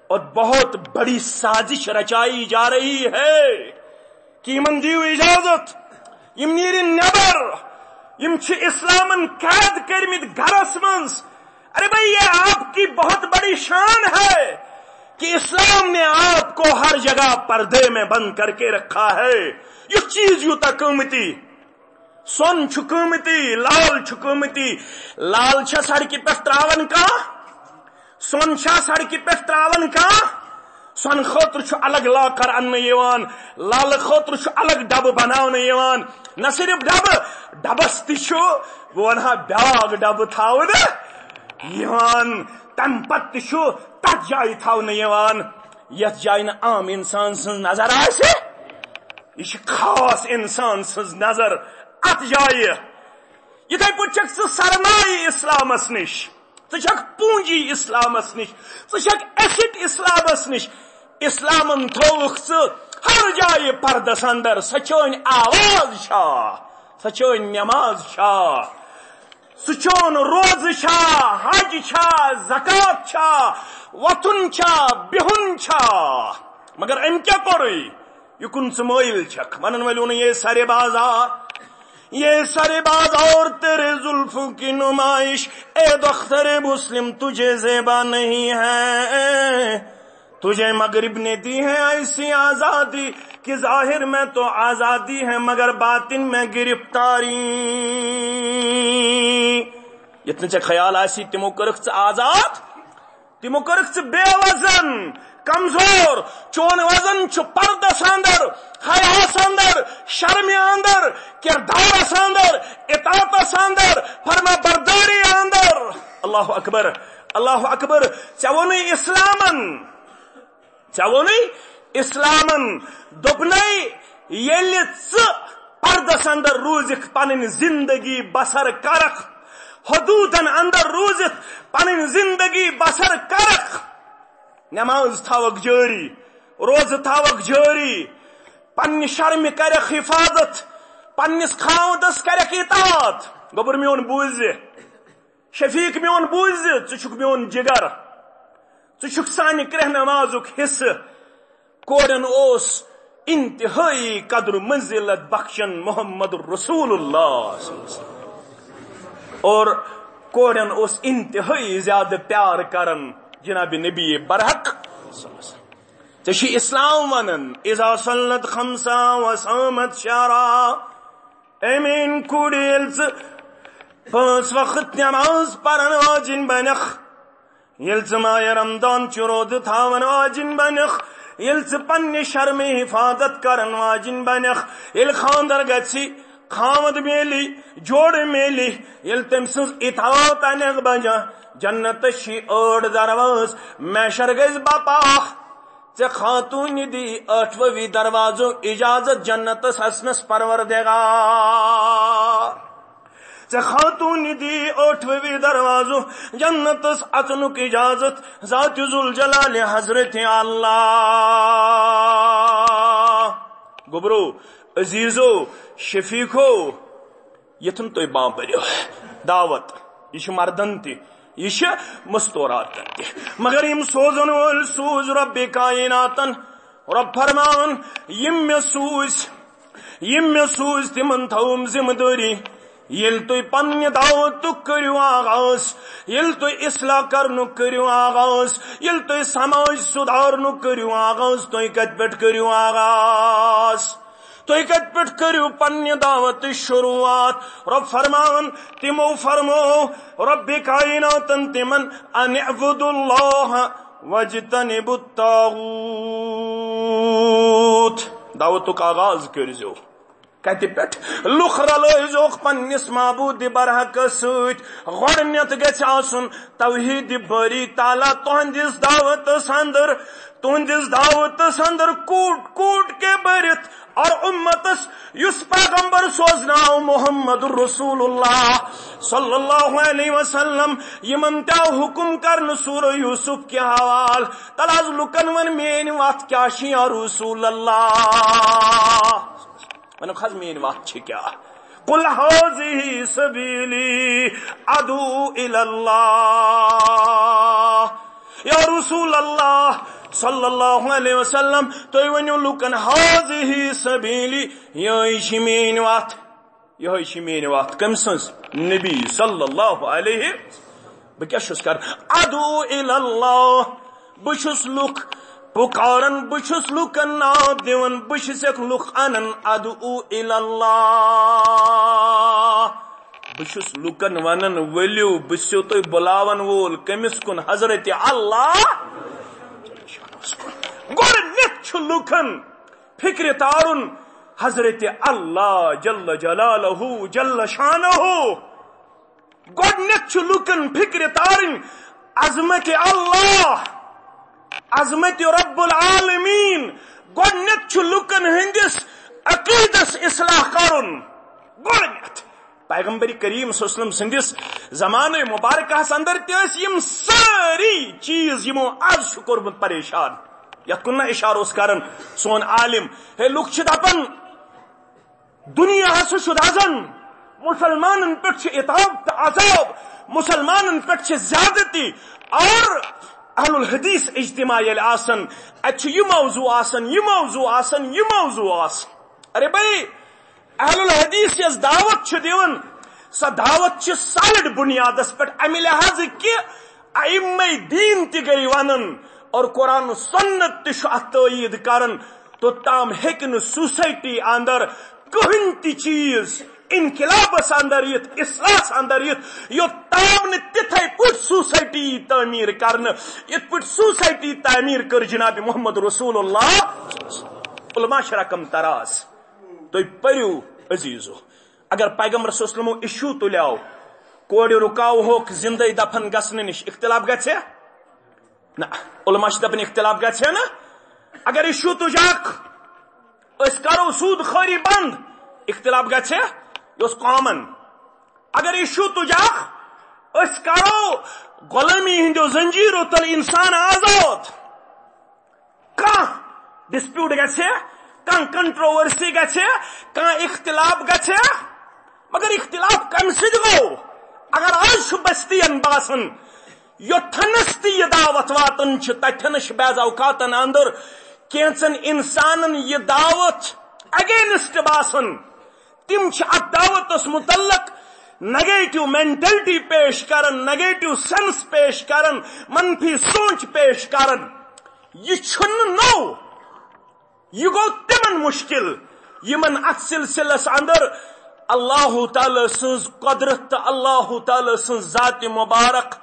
اور بہت بڑی سازش رچائی جا رہی ہے کہ یِمن دِیِو اجازت، یِم نیرن نٮ۪بر، یِم چھِ اسلامن قید کٔرمٕتۍ گرس منٛز۔ ارے بھائی، یہ آپ کی بہت بڑی شان ہے کہ اسلام نے آپ کو ہر جگہ پردے میں بند کر کے رکھا ہے۔ یُتھ چیز یوٗتاہ قۭمتی، سۄن چھُ قۭمتی، لال چھُ قۭمتی۔ لال چھا سڑکہِ پٮ۪ٹھ تراوان کانٛہہ؟ سۄن چھا سڑکہِ پٮ۪ٹھ تراوان کانٛہہ؟ سۄنہٕ خٲطرٕ چھُ الگ لاکر اننہٕ یِوان، لالہٕ خٲطرٕ چھُ الگ ڈبہٕ بناونہٕ یِوان۔ نہ صرف ڈبہٕ، ڈبس تہِ چھُ، بہٕ ونہٕ ہا، بیاکھ ڈبہٕ تھاونہٕ یِوان۔ تمہِ پتہٕ تہِ چھُ تتھ جایہِ تھاونہٕ یِوان، یتھ جایہِ نہٕ عام انسان سٕنٛز نظر آسہِ۔ یہ چھِ خاص انسان سٕنٛز نظر اتھ جایہِ۔ یتھے پٲٹھۍ چھکھ ژٕ سرمایہ اسلامس نِش، ژٕ چھکھ پونجی اسلامس نِش، ژٕ چھکھ asset اسلامس نِش۔ اسلامن تھووُکھ ژٕ ہر جایہِ پردس اندر۔ سۄ چٲنۍ آواز چھا؟ سۄ چٲنۍ نماز چھا؟ سُہ چون روزٕ چھا، حج چھا، زکوٰۃ چھا، وۄتھُن چھا، بِہُن چھا؟ مگر أمۍ کیٛاہ کوٚرُے؟ یہِ کُن ژٕ مٲیِل چھکھ۔ ونن وٲلۍ ووٚن، یہ سر بازار، یہ سر بازار تیرے زلفوں کی نمائش، اے دختر مسلم تجھے زیبا نہیں ہے۔ تجھے مغرب نے دی ہے ایسی آزادی کہ ظاہر میں تو آزادی ہے مگر باطن میں گرفتاری۔ یتھ نہٕ ژےٚ خیال آسی، تِمو کٔرٕکھ ژٕ آزاد، تِمو کٔرٕکھ ژٕ بے وزن، کمزور۔ چون وزن چھُ پردس اندر، حیاس اندر، شرمہِ اندر، کردارس اندر، اطاعتس اندر، فرما برداری اندر۔ اللہ اکبر، اللہ اکبر۔ ژےٚ ووٚنُے اسلامن، ژےٚ ووٚنُے اسلامن، دوٚپنَے، ییٚلہِ ژٕ پردس اندر روٗزِکھ، پنٕنۍ زندگی بسر کرکھ، حدوٗدن اندر روٗزِتھ پنٕنۍ زندگی بسر کرکھ، نماز تھاوکھ جٲری، روزٕ تھاوکھ جٲری، پننہِ شرمہِ کرکھ حفاظت، پننِس خاوندس کرکھ اطاعت۔ گوٚبُر میون بوٗزِ، شفیق میون بوٗزِ، ژٕ چھُکھ میون جگر، ژٕ چھُکھ سانہِ کرٛہنہٕ مازُک حصہٕ۔ کورٮ۪ن اوس انتہٲیی قدر منزلت بخشن محمد رسول اللہ صلی اللہ علیہ وسلم۔ اور کورٮ۪ن اوس انتہٲیی زیادٕ پیار کران جناب نبی برحق۔ ژےٚ چھُے اسلام ونان، اذا صلت خمسا و صامت شہرا۔ اے میٲنۍ کوٗر، ییٚلہِ ژٕ پانٛژھ وقت نماز پرن واجِنۍ بنکھ، ییٚلہِ ژٕ ماہِ رمضان چہِ روزٕ تھاون واجِنۍ بنکھ، ییٚلہِ ژٕ پننہِ شرمہِ حفاظت کرن واجِنۍ بنکھ، ییٚلہِ خاندر گژھِ، خاوند میلی، جوڑٕ میلی، ییٚلہِ تٔمۍ سٕنٛز اطاعت انکھ بنجا، جنتس چھی ٲٹھ دروازٕ، محشر گژھِ بپا۔ ژےٚ خاتوٗنہِ دی ٲٹھوٕے دروازو اجازت جنتس اژنس پروردگار۔ ژےٚ خاتوٗنہِ دی ٲٹھوٕے دروازو جنتس اژنُک اجازت ذات ذوالجلال حضرت اللہ۔ گوٚبرو، عزیزو، شفیقو، یتھن تُہۍ بانبرِو دعوت، یہِ چھُ مردن تہِ، یہِ چھُ مستوراتن تہِ۔ مگر یِم سوزن وٲلۍ سوٗز رب کائناتن، رب فرمان، یِم مےٚ سوٗزۍ، یِم مےٚ سوٗزۍ تِمن تھٲوٕم ذمہٕ دٲری۔ ییٚلہِ تُہۍ پننہِ دعوتُک کٔرِو آغاز، ییٚلہِ تُہۍ اصلاح کرنُک کٔرِو آغاز، ییٚلہِ تُہۍ سماج سُدھارنُک کٔرِو آغاز، تُہۍ کتہِ پٮ۪ٹھ کٔرِو آغاز؟ تُہۍ کتہِ پٮ۪ٹھ کٔرِو پننہِ دعوتٕچ شروٗعات؟ رۄب فرمان، تِمو فرمو، رۄبِ کائناتن تِمن، ان اعبدوا اللہ واجتنبوا الطاغوت۔ دعوتُک آغاز کٔرۍزیو۔ کتہِ پٮ۪ٹھ؟ لُکھ رلٲوزیوکھ پننِس معبوٗدِ برحقس سۭتۍ۔ گۄڈٕنٮ۪تھ گژھِ آسُن توحیٖدِ باری تعالیٰ تُہنٛدِس دعوتس اندر، تُہنٛدِس دعوتس اندر کوٗٹ کوٗٹ کے بٔرِتھ اور اُمتس یُس پیغمبر سوزنہٕ آو محمد رسول اللہ صلی اللہ علیہ وسلم، یِمن تہِ آو حُکم کرنہٕ سورہ یوسف کہِ حوالہٕ۔ تَلہٕ حظ لُکن وَن میٲنۍ وَتھ کیٛاہ چھِ یا رسول اللہ؟ وَنُکھ حظ میٲنۍ وَتھ چھِ کیٛاہ؟ قل هذه سبيلي ادعو الى اللہ۔ یا رسول اللہ صلی اللہ علیہ وسلم، تُہۍ ؤنِو لُکن، هذه سبيلي، یِہوٚے چھِ میٲنۍ وَتھ۔ یِہوٚے چھِ میٲنۍ وَتھ۔ کٔمۍ سٕنٛز؟ نبی صلی اللہ علیہ۔ بہٕ کیٛاہ چھُس کران؟ ادعو الی اللہ۔ بہٕ چھُس لُکھ پُکاران، بہٕ چھُس لُکن ناد دِوان، بہٕ چھُسکھ لُکھ انان۔ ادعو الی اللہ۔ بہٕ چھُس لُکن ونان، ؤلِو، بہٕ چھُسو تُہۍ بُلاون وول۔ کٔمِس کُن؟ حضرت اللہ۔ گۄڈٕنیتھ چھُ لُکن فکرِ تارُن حضرت اللہ جل جلالہ جل شانہ۔ گۄڈٕنیتھ چھُ لُکن فکرِ تارٕنۍ عظمت اللہ، عظمت رب العالمین۔ گۄڈٕنیتھ چھُ لُکن ہٕنٛدِس عقیدس اصلاح کرُن۔ گۄڈٕنیتھ پیغمبر کریم صلی اللہ علیہ وسلم سٕنٛدِس زمانہٕ مبارکس اندر تہِ ٲسۍ یِم سٲری چیٖز یِمو از چھُ کوٚرمُت پریشان۔ یتھ کُن نہ اشارٕ اوس کران سون عالم، ہے، لُکھ چھِ دپان، دُنیا ہسا چھُ دزان، مُسلمانن پٮ۪ٹھ چھِ عتاب تہٕ عذاب، مُسلمانن پٮ۪ٹھ چھِ زیادتی۔ اور اہل الحدیث اجتماع ییٚلہِ آسان، اتہِ چھُ یہِ موضوع آسان، یہِ موضوع آسان، یہِ موضوع آسان۔ ارے بھائی، اہل الحدیث یۄس دعوت چھِ دِوان، سۄ دعوت چھِ سالڈ بُنیادس پٮ۪ٹھ، امہِ لحاظہٕ کہِ ائمہ دین تہِ گٔے ونان اور قرآن و سنت تہِ چھُ اتھ تٲیید کران۔ توٚتام ہیٚکہِ نہٕ سوسائٹی اندر کٕہٕنۍ تہِ چیٖز انقلابس اندر یِتھ، اصلاحس اندر یِتھ، یوٚتام نہٕ تِتھے پٲٹھۍ سوسائٹی یی تعمیٖر کرنہٕ، یِتھ پٲٹھۍ سوسائٹی تعمیٖر کٔر جناب محمد رسول اللہ۔ علماء چھِ رقم تراز۔ تُہۍ پٔرِو عزیزو، اگر پیغمبر صلی اللہ علیہ وسلمو ایشو تُلیو، کورِ رُکاوہوکھ زندے دفن گژھنہٕ نِش، اختلاف گژھِ؟ نہ، علماء چھِ دپان اختلاف گژھِ نہ۔ اگر ایشو تُجاکھ، أسۍ کرو سود خوری بند، اختلاف گژھِ؟ یہِ اوس کامن۔ اگر ایشو تُجاکھ، أسۍ کرو غلٲمی ہٕنٛدیو زنجیرو تل انسان آزاد۔ کانٛہہ ڈسپیوٹ گژھِ، کانٛہہ کنٹروورسی گژھِ، کانٛہہ اختلاف گژھِ، مگر اختلاف کمہِ سۭتۍ گوٚو؟ اگر آز چھُ بستین باسان، یوٚتھنس تہِ یہِ دعوت واتان چھِ، تتھنس چھِ بعض اوقاتن اندر کینٛژن انسانن یہِ دعوت اگینسٹ باسان۔ تِم چھِ اتھ دعوتس متعلق نیگیٹو مینٹلٹی پیش کران، نیگیٹو سینس پیش کران، منفی سونچ پیش کران۔ یہِ چھُنہٕ نوٚو، یہِ گوٚو تِمن مشکل یِمن اتھ سلسلس اندر اللہ تعالیٰ سٕنٛز قدرت تہٕ اللہ تعالیٰ سٕنٛز ذات مبارک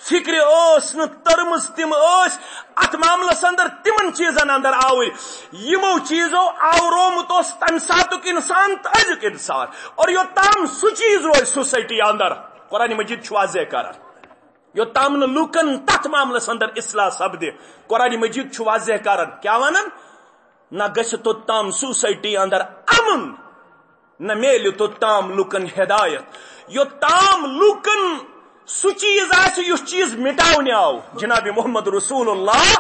فکرِ ٲس نہٕ تٔرمٕژ، تِم ٲسۍ اتھ معاملس اندر تِمن چیٖزن اندر آوٕرۍ، یِمو چیٖزو آورومُت اوس تمہِ ساتُک انسان تہٕ أزیُک انسان۔ اور یوٚتام سُہ چیٖز روزِ سوسائٹی اندر، قرآن مجید چھُ واضح کران، یوٚتام نہٕ لوٗکن تتھ معاملس اندر اصلاح سپدِ، قرآن مجید چھُ واضح کران، کیٛاہ ونان؟ نہ گژھِ توٚتام سوسائٹی اندر امن، نہ میلہِ توٚتام لوٗکن ہدایت، یوٚتام لوٗکن سُہ چیٖز آسہِ، یُس چیٖز مٹاونہٕ آو۔ جناب محمد رسول اللہ،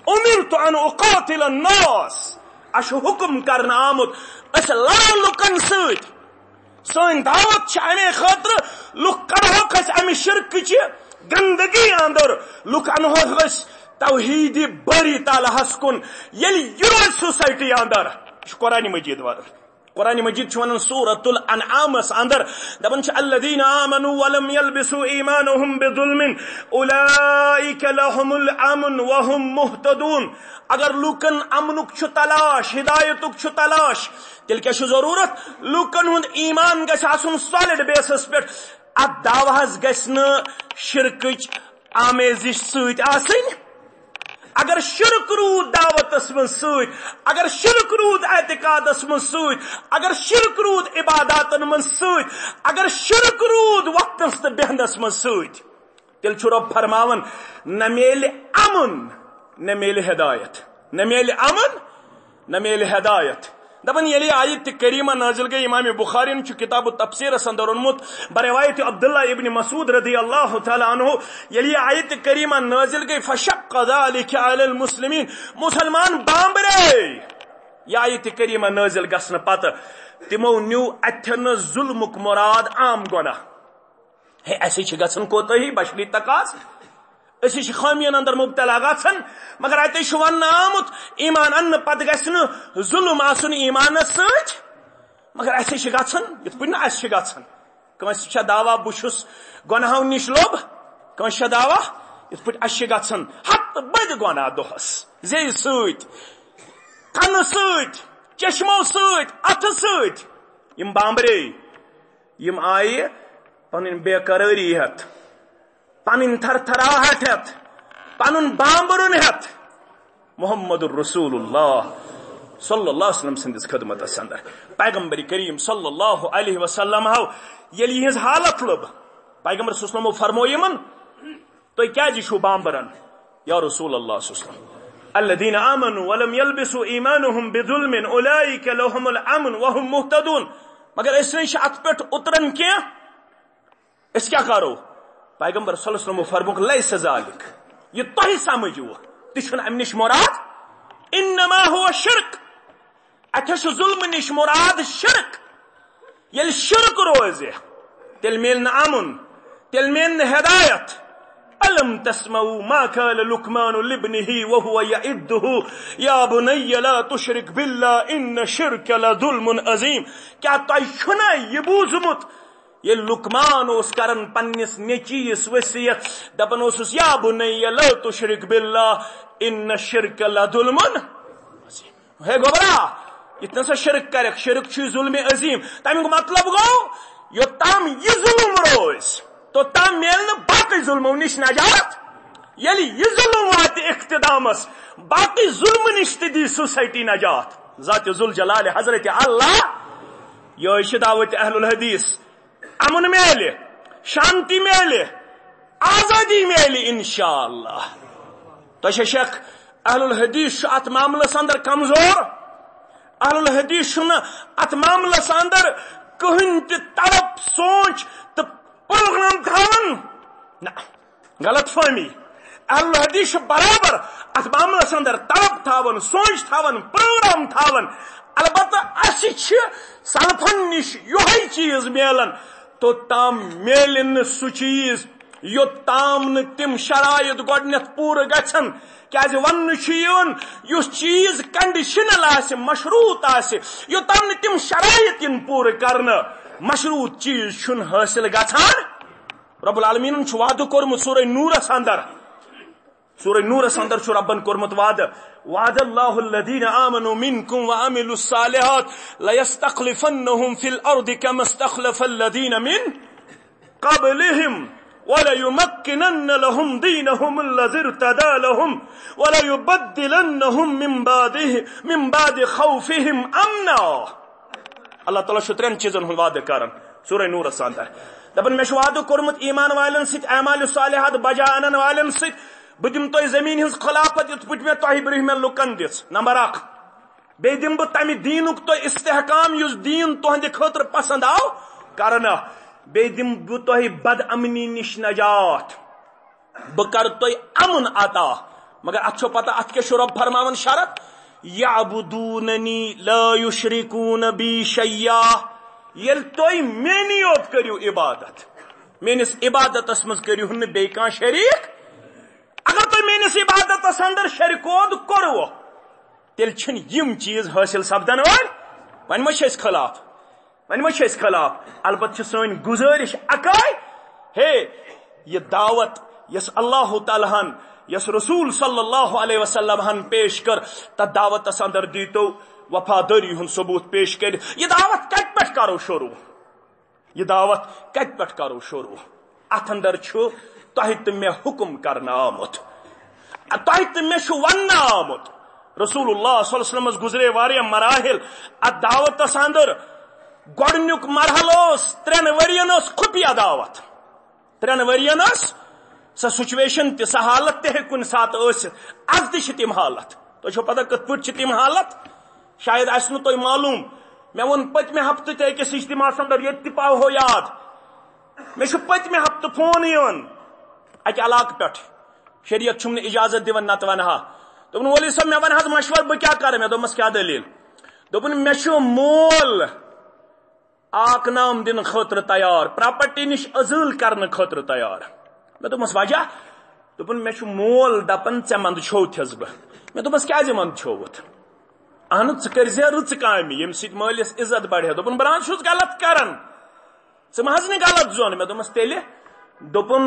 امرت ان اقاتل الناس، اسہِ چھُ حکم کرنہٕ آمُت، أسۍ لڑو لوٗکن سۭتۍ۔ سٲنۍ دعوت چھِ امے خٲطرٕ، لُکھ کڑہوکھ أسۍ امہِ شرکٕچہِ گندگی اندر، لُکھ انہوکھ أسۍ توحیٖدِ باری تعالیٰ ہس کُن۔ ییٚلہِ یہِ روزِ سوسائٹی اندر، چھُ قرآن مجید وَنان۔ قرآن مجید چھُ وَنان سورۃ الانعامس اندر، دَپان چھُ، "الذین آمنوا ولم یلبسوا ایمانہم بظلم اولئک لہم الامن وہم مہتدون۔" اگر لوٗکن امنُک چھُ تلاش، ہدایتُک چھُ تلاش، تیٚلہِ کیٛاہ چھُ ضروٗرت؟ لوٗکن ہُنٛد ایمان گژھِ آسُن سالڈ بیسس پٮ۪ٹھ۔ اتھ دعوہس گژھِ نہٕ شرکٕچ آمیزش سۭتۍ آسٕنۍ۔ اگر شرک روٗد دعوتس منٛز سۭتۍ، اگر شرک روٗد اعتقادس منٛز سۭتۍ، اگر شرک روٗد عباداتن منٛز سۭتۍ، اگر شرک روٗد وقتس تہٕ بیہنس منٛز سۭتۍ، تیٚلہِ چھُ رۄب فرماوان، نہ میلہِ امن، نہ میلہِ ہدایت، نہ میلہِ امن، نہ میلہِ ہدایت۔ دپان، ییٚلہِ یہِ آیت کریمہ نازل گٔے، امام بخارین چھُ کتاب التفسیرس اندر اوٚنمُت، بروایت عبداللہ ابن مسعود رضی اللہ تعالیٰ عنہ، ییٚلہِ یہِ آیت کریمہ نازل گٔے، فشق ذلك على المسلمین، مسلمان بامبرے۔ یہِ آیت کریمہ نازل گژھنہٕ پتہٕ تِمو نیوٗ اتھٮ۪ن ظلمُک مراد عام گۄناہ۔ ہے، اسہِ چھِ گژھان کوتاہی، بشری تقاضہٕ۔ أسۍ چھِ خٲمین اندر مبتلا گژھان، مگر اتے چھُ وننہٕ آمُت، ایمان اننہٕ پتہٕ گژھِ نہٕ ظلم آسُن ایمانس سۭتۍ۔ مگر اسہِ چھِ گژھان، یِتھ پٲٹھۍ نہٕ اسہِ چھِ گژھان۔ کٲنٛسہِ چھا دعویٰ بہٕ چھُس گۄناہو نِش لوٚب؟ کٲنٛسہِ چھا دعویٰ؟ یِتھ پٲٹھۍ اسہِ چھِ گژھان ہتہٕ بٔدۍ گۄناہ دۄہس، زیٚیہِ سۭتۍ، کنہٕ سۭتۍ، چشمو سۭتۍ، اتھٕ سۭتۍ۔ یِم بامبرے، یِم آیہِ پنٕنۍ بے قرٲری ہٮ۪تھ، پنٕنۍ تھرتھراہٹ ہٮ۪تھ، پنُن بامبرُن ہٮ۪تھ محمد رسول اللہ صلی اللہ علیہ وسلم سٕنٛدِس خدمتس اندر۔ پیغمبر کریم صلی اللہ علیہ وسلم ہو ییٚلہِ یِہٕنٛز حالت لٔب، پیغمبر صلی اللہ علیہ وسلمو فرموو یِمن، "تُہۍ کیازِ چھِو بامبران؟" یا رسول اللہ صلی اللہ علیہ وسلم، "الذین آمنوا ولم یلبسوا ایمانہم بظلم اولئک لہم الامن وہم مہتدون۔" مگر أسۍ نَے چھِ اتھ پٮ۪ٹھ اُتران کینٛہہ۔ أسۍ کیٛاہ کرو؟ پیغمبر صلی اللہ علیہ وسلم فرمووُکھ، "لیس ذالک"، یہِ تۄہہِ سمجھوٕ، تہِ چھُنہٕ امہِ نِش مراد۔ انما ہو شرک، اتہِ چھُ ظلمہٕ نِش مراد شرک۔ ییٚلہِ شرک روزِ، تیٚلہِ میلہِ نہٕ امُن، تیٚلہِ میلہِ نہٕ ہدایت۔ الم تسمعوا ما قال لقمان لابنه وهو يعظه يا بني لا تشرك بالله ان الشرك لظلم عظيم۔ کیٛاہ تۄہہِ چھُنہ یہِ بوٗزمُت ییٚلہِ لقمان اوس کران پننِس نیٚچوِس وصیت، دپان اوسُس، "یا بنی لا تشرک باللہ ان الشرک لظلم عظیم۔" ہے گوبرا، یتھ نسا شرک کرکھ، شرک چھُ ظلم عظیم۔ تمیُک مطلب گوٚو، یوٚتام یہِ ظلم روزِ، توٚتام میلہِ نہٕ باقٕے ظلمو نِش نجات۔ ییٚلہِ یہِ ظلم واتہِ اختتامس، باقٕے ظلمہٕ نِش تہِ دی سوسایٹی نجات۔ ذات ذوالجلال حضرت اللہ، یہِ چھِ دعوت اہل الحدیث۔ امن میلہِ، شانتی میلہِ، آزادی میلہِ انشاءاللہ۔ تۄہہِ چھا شک؟ اہل الحدیث چھُ اتھ معاملس اندر کمزور۔ اہل الحدیث چھُنہٕ اتھ معاملس اندر کٕہٕنۍ تہِ طلب، سونچ تہٕ پروگرام تھاوان۔ نہ، غلط فہمی۔ اہل الحدیث چھُ برابر اتھ معاملس اندر طلب تھاوان، سونچ تھاوان، پروگرام تھاوان۔ البتہ اسہِ چھِ سلفن نِش یۄہے چیز میلان، توٚتام میلہِ نہٕ سُہ چیز یوٚتام نہٕ تِم شرائط گۄڈٕنیتھ پوٗرٕ گژھن۔ کیازِ وننہٕ چھُ یِوان، یُس چیز کنڈیشنل آسہِ، مشروط آسہِ، یوٚتام نہٕ تِم شرائط یِن پوٗرٕ کرنہٕ، مشروط چیز چھُنہٕ حٲصِل گژھان۔ رب العالمینن چھُ وعدٕ کوٚرمُت سورہ نورس اندر، سورہ نورس اندر چھُ ربن کوٚرمُت وعدٕ، "وعد اللہ الذین آمنوا منکم وعملوا الصالحات لیستخلفنہم فی الارض کما استخلف الذین من قبلہم ولیمکنن لہم دینہم الذی ارتضی لہم ولیبدلنہم من بعد، من بعد خوفہم امنا۔" اللہ تعالیٰ چھُ ترٛٮ۪ن چیٖزن ہُنٛد وعدٕ کران سورہ نورس اندر۔ دپان، "مےٚ چھُ وعدٕ کوٚرمُت ایمان والٮ۪ن سۭتۍ، اعمال صالحات بجا انن والٮ۪ن سۭتۍ، بہٕ دِمہٕ تۄہہِ زمین ہٕنٛز خلافت یِتھ پٲٹھۍ مےٚ تۄہہِ برٛونٛہمٮ۪ن لُکن دِژ۔" نمبر اکھ۔ بیٚیہِ دِمہٕ بہٕ تمہِ دیٖنُک تۄہہِ استحکام یُس دیٖن تُہنٛدِ خٲطرٕ پسند آو کرنہٕ۔ بیٚیہِ دِمہٕ بہٕ تۄہہِ بد امنی نِش نجات۔ بہٕ کرٕ تۄہہِ امن عطا۔ مگر اتھ چھو پتہ، اتھ کیٛاہ چھُ رب فرماوان شرط؟ "یعبدوننی لا یشرکون بی شیئا"۔ ییٚلہِ تُہۍ میٛٲنی یوت کٔرِو عبادت، میٛٲنِس عبادتس منٛز کٔرِو نہٕ بیٚیہِ کانٛہہ شریٖک۔ اگر تُہۍ میٛٲنِس عبادتس اندر شرکوت کوٚروٕ، تیٚلہِ چھِنہٕ یِم چیٖز حٲصِل سپدن وٲلۍ۔ وۄنۍ ما چھِ أسۍ خلاف؟ وۄنۍ ما چھِ أسۍ خلاف؟ البتہ چھِ سٲنۍ گُزٲرِش اکٲے، ہے، یہِ دعوت یۄس اللہ تعالیٰ ہن، یۄس رسول صلی اللہ علیہ وسلم ہن پیش کٔر، تتھ دعوتس اندر دیٖتو وفادٲری ہُنٛد ثبوت پیش کٔرِتھ۔ یہِ دعوت کتہِ پٮ۪ٹھ کرو شروع؟ یہِ دعوت کتہِ پٮ۪ٹھ کرو شروع؟ اتھ اندر چھُ تۄہہِ تہٕ مےٚ حکم کرنہٕ آمُت، تۄہہِ تہٕ مےٚ چھُ وننہٕ آمُت۔ رسول اللہ صلی اللہ علیہ وسلمس گزرے واریاہ مراحل اتھ دعوتس اندر۔ گۄڈٕنیُک مرحلہٕ اوس، ترٛٮ۪ن ؤرین ٲس خفیہ دعوت۔ ترٛٮ۪ن ؤرین ٲس سۄ سچویشن تہِ، سۄ حالت تہِ ہیٚکہِ کُنہِ ساتہٕ ٲسِتھ۔ از تہِ چھِ تِم حالت۔ تۄہہِ چھو پتہ کِتھ پٲٹھۍ چھِ تِم حالت؟ شاید آسہِ نہٕ تۄہہِ معلوم۔ مےٚ ووٚن پٔتمہِ ہفتہٕ تہِ أکِس اجتماعس اندر، ییٚتہِ تہِ پاوہو یاد۔ مےٚ چھُ پٔتمہِ ہفتہٕ فون یِوان اکہِ علاقہٕ پٮ۪ٹھ، شریعت چھُم نہٕ اجازت دِوان نتہٕ ونہٕ ہا۔ دوٚپُن، "ولی صٲب، مےٚ ون حظ مشورٕ، بہٕ کیٛاہ کرٕ؟" مےٚ دوٚپمس، "کیٛاہ دٔلیٖل؟" دوٚپُن، "مےٚ چھُ مول آک نام دِنہٕ خٲطرٕ تیار، پراپرٹی نِش عزل کرنہٕ خٲطرٕ تیار۔" مےٚ دوٚپمس، "وجہ؟" دوٚپُن، "مےٚ چھُ مول دپان، ژےٚ منٛدچھوتھس بہٕ۔" مےٚ دوٚپمس، "کیٛازِ منٛدچھووُتھ؟ اہنُو، ژٕ کٔرۍ زِ رٕژٕ کامہِ، ییٚمہِ سۭتۍ مٲلِس عزت بڑِ ہے۔" دوٚپُن، "بہٕ نہ حظ چھُس غلط کران، ژٕ مہ حظ نہِ غلط زون۔" مےٚ دوٚپمس، "تیٚلہِ؟" دوٚپُن،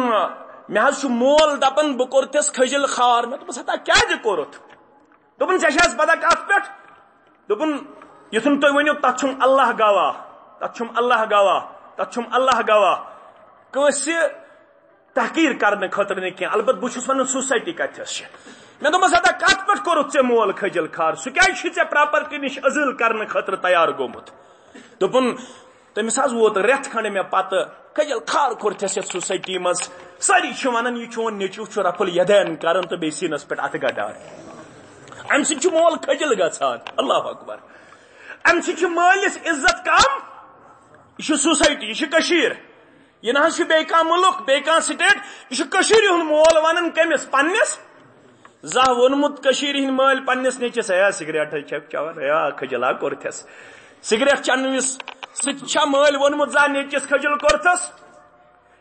"مےٚ حظ چھُ مول دپان، بہٕ کوٚرتھس کھٔجِل خار۔" مےٚ دوٚپمس، "ہتا کیٛازِ کوٚرُتھ؟" دوٚپُن، "ژےٚ چھا حظ پتہ کتھ پٮ۪ٹھ؟" دوٚپُن، "یُتھ نہٕ تُہۍ ؤنِو، تتھ چھُم اللہ گواہ، تتھ چھُم اللہ گواہ، تتھ چھُم اللہ گواہ۔ کٲنٛسہِ تحقیر کرنہٕ خٲطرٕ نہٕ کینٛہہ، البتہ بہٕ چھُس ونان سوسایٹی کتھس چھِ۔" مےٚ دوٚپمس، "ہتا کتھ پٮ۪ٹھ کوٚرُتھ ژےٚ مول کھٔجِل خار؟ سُہ کیٛازِ چھُے ژےٚ پراپرٹی نِش عزل کرنہٕ خٲطرٕ تیار گوٚمُت؟" دوٚپُن، "تٔمِس حظ ووت رٮ۪تھ کھنڈ مےٚ پتہٕ، کھٔجِل خار کوٚرتھس یتھ سوسایٹی منٛز۔ سٲری چھِ ونان، یہِ چون نیٚچو چھُ رفع الیدین کران تہٕ بیٚیہِ سیٖنس پٮ۪ٹھ اتھٕ گڑان۔ امہِ سۭتۍ چھُ مول کھٔجِل گژھان۔" اللہ اکبر۔ امہِ سۭتۍ چھُ مٲلِس عزت کم۔ یہِ چھُ سوسایٹی، یہِ چھِ کٔشیٖر۔ یہِ نہ حظ چھُ بیٚیہِ کانٛہہ مُلک، بیٚیہِ کانٛہہ سٹیٹ، یہِ چھُ کٔشیٖرِ ہُنٛد مول ونان کٔمِس؟ پننِس۔ زانٛہہ ووٚنمُت کٔشیٖرِ ہٕنٛدۍ مٲلۍ پننِس نیٚچوِس، "ہے، سگریٹ ہے چھکھ چٮ۪وان، ہے، آ، کھٔجِل ہا کوٚرتھس۔" سگریٹ چٮ۪نہٕ وِز سۭتۍ چھا مٲلۍ ووٚنمُت زانٛہہ نیٚچوِس کھٔجِل کوٚرتھس؟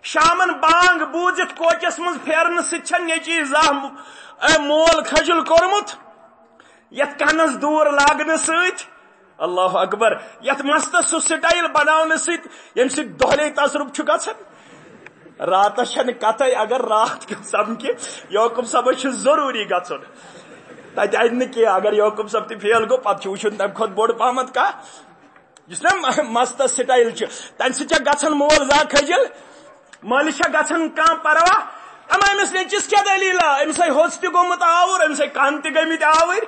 شامن بانگ بوٗزِتھ کوچس منٛز پھیرنہٕ سۭتۍ چھا نیٚچوِس زانٛہہ، اے، مول کھٔجِل کوٚرمُت؟ یتھ کنس دوٗر لاگنہٕ سۭتۍ، اللہ اکبر، یتھ مستس سُہ سٹایل بناونہٕ سۭتۍ، ییٚمہِ سۭتۍ دۄہلے تصرف چھُ گژھان۔ راتس چھنہٕ کتھے، اگر راتھ کیُتھ سپکہِ، یعقوب صٲبس چھُ ضروٗری گژھُن۔ تتہِ اَنہِ نہٕ کینٛہہ، اگر یعقوب صٲب تہِ فیل گوٚو، پتہٕ چھُ وٕچھُن تمہِ کھۄتہٕ بوٚڑ پہمتھ کانٛہہ۔ یُس نا مستس سٹایل چھُ، تمہِ سۭتۍ چھا گژھان مول زانٛہہ کھٔجِل؟ مٲلِس چھا گژھان کانٛہہ پرواہ؟ اما أمِس نیٚچِس کیٛاہ دٔلیٖلہ؟ أمِس ہے ہوٚژ تہِ گوٚمُت آوُر، أمِس ہے کن تہِ گٔمٕتۍ آوٕرۍ،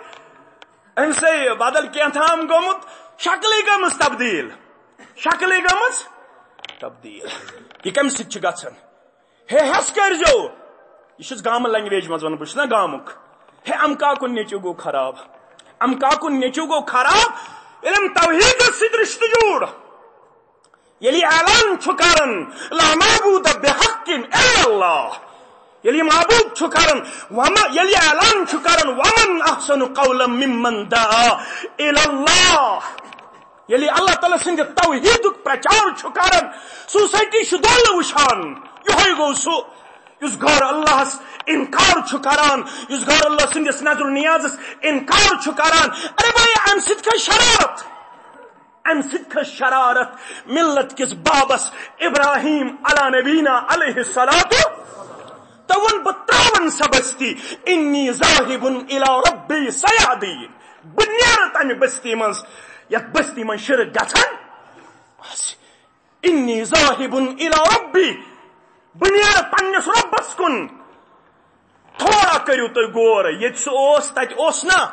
أمِس ہے بدل کینٛہہ تام گوٚمُت، شکلٕے گٔمٕژ تبدیٖل، شکلٕے گٔمٕژ تبدیٖل۔ یہِ کمہِ سۭتۍ چھُ گژھان؟ ہے ہٮ۪س کٔرۍزیو۔ یہِ چھُس گامہٕ لنگویج منٛز ونان، بہٕ چھُس نا گامُک۔ ہے، امہٕ کاکُن نیٚچوٗ گوٚو خراب۔ امہٕ کاکُن نیٚچوٗ گوٚو خراب۔ ییٚلہِ أمۍ توحیٖدس سۭتۍ رِشتہٕ جوڑ، ییٚلہِ یہِ اعلان چھُ کران، "لا معبود بحق الا اللہ"، ییٚلہِ یہِ معبوٗد چھُ کران، وَمَ-، ییٚلہِ یہِ اعلان چھُ کران، "ومن احسن قولا ممن دعا الی اللہ"، ییٚلہِ اللہ تعالیٰ سٕنٛدِ توحیٖدُک پرچار چھُ کران، سوسایٹی چھُ دۄلہٕ وٕچھان، یِہوٚے گوٚو سُہ یُس غٲر اللہس انکار چھُ کران، یُس غٲر اللہ سٕنٛدِس نظر و نیازس انکار چھُ کران۔ ارے بھائی، امہِ سۭتۍ کھٔژ شرارت، امہِ سۭتۍ کھٔژ شرارت ملت کِس بابس ابراہیم علی نبینا علیہ الصلوۃ۔ تہٕ ووٚن، "بہٕ ترٛاوَن سۄ بستی، انی ذاہب الی ربی سیہدین، بہٕ نیرٕ تمہِ بستی منٛز یتھ بستی منٛز شرک گژھان آسہِ۔ انی ذاہب الی ربی، بہٕ نیرٕ پننِس رۄبس کُن۔" تھوڑا کٔرِو تُہۍ غور، ییٚتہِ سُہ اوس، تتہِ اوس نا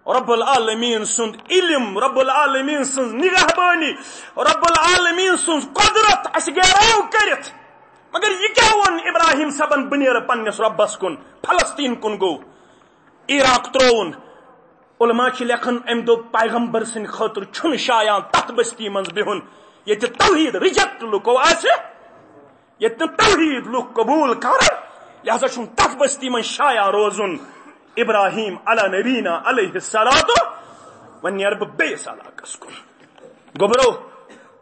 رب العالمین سُنٛد علم، رب العالمین سٕنٛز نگہبانی، رب العالمین سٕنٛز قدرت اسہِ گیراو کٔرِتھ۔ مگر یہِ کیٛاہ ووٚن ابراہیم صٲبن، "بہٕ نیرٕ پننِس رۄبس کُن"؟ فلسطین کُن گوٚو، عراق ترٛووُن۔ علماء چھِ لیکھان، أمۍ دوٚپ، پیغمبر سٕنٛدِ خٲطرٕ چھُنہٕ شایان تتھ بستی منٛز بِہُن، ییٚتہِ توحید ریجیکٹ لُکو آسہِ، ییٚتہِ نہٕ توحید لُکھ قبول کرن، لہذا چھُنہٕ تتھ بستی منٛز شایان روزُن۔ ابراہیم علی نبینا علیہ الصلوۃ، وۄنۍ نیرٕ بہٕ بیٚیِس علاقس کُن۔ گوٚبرو،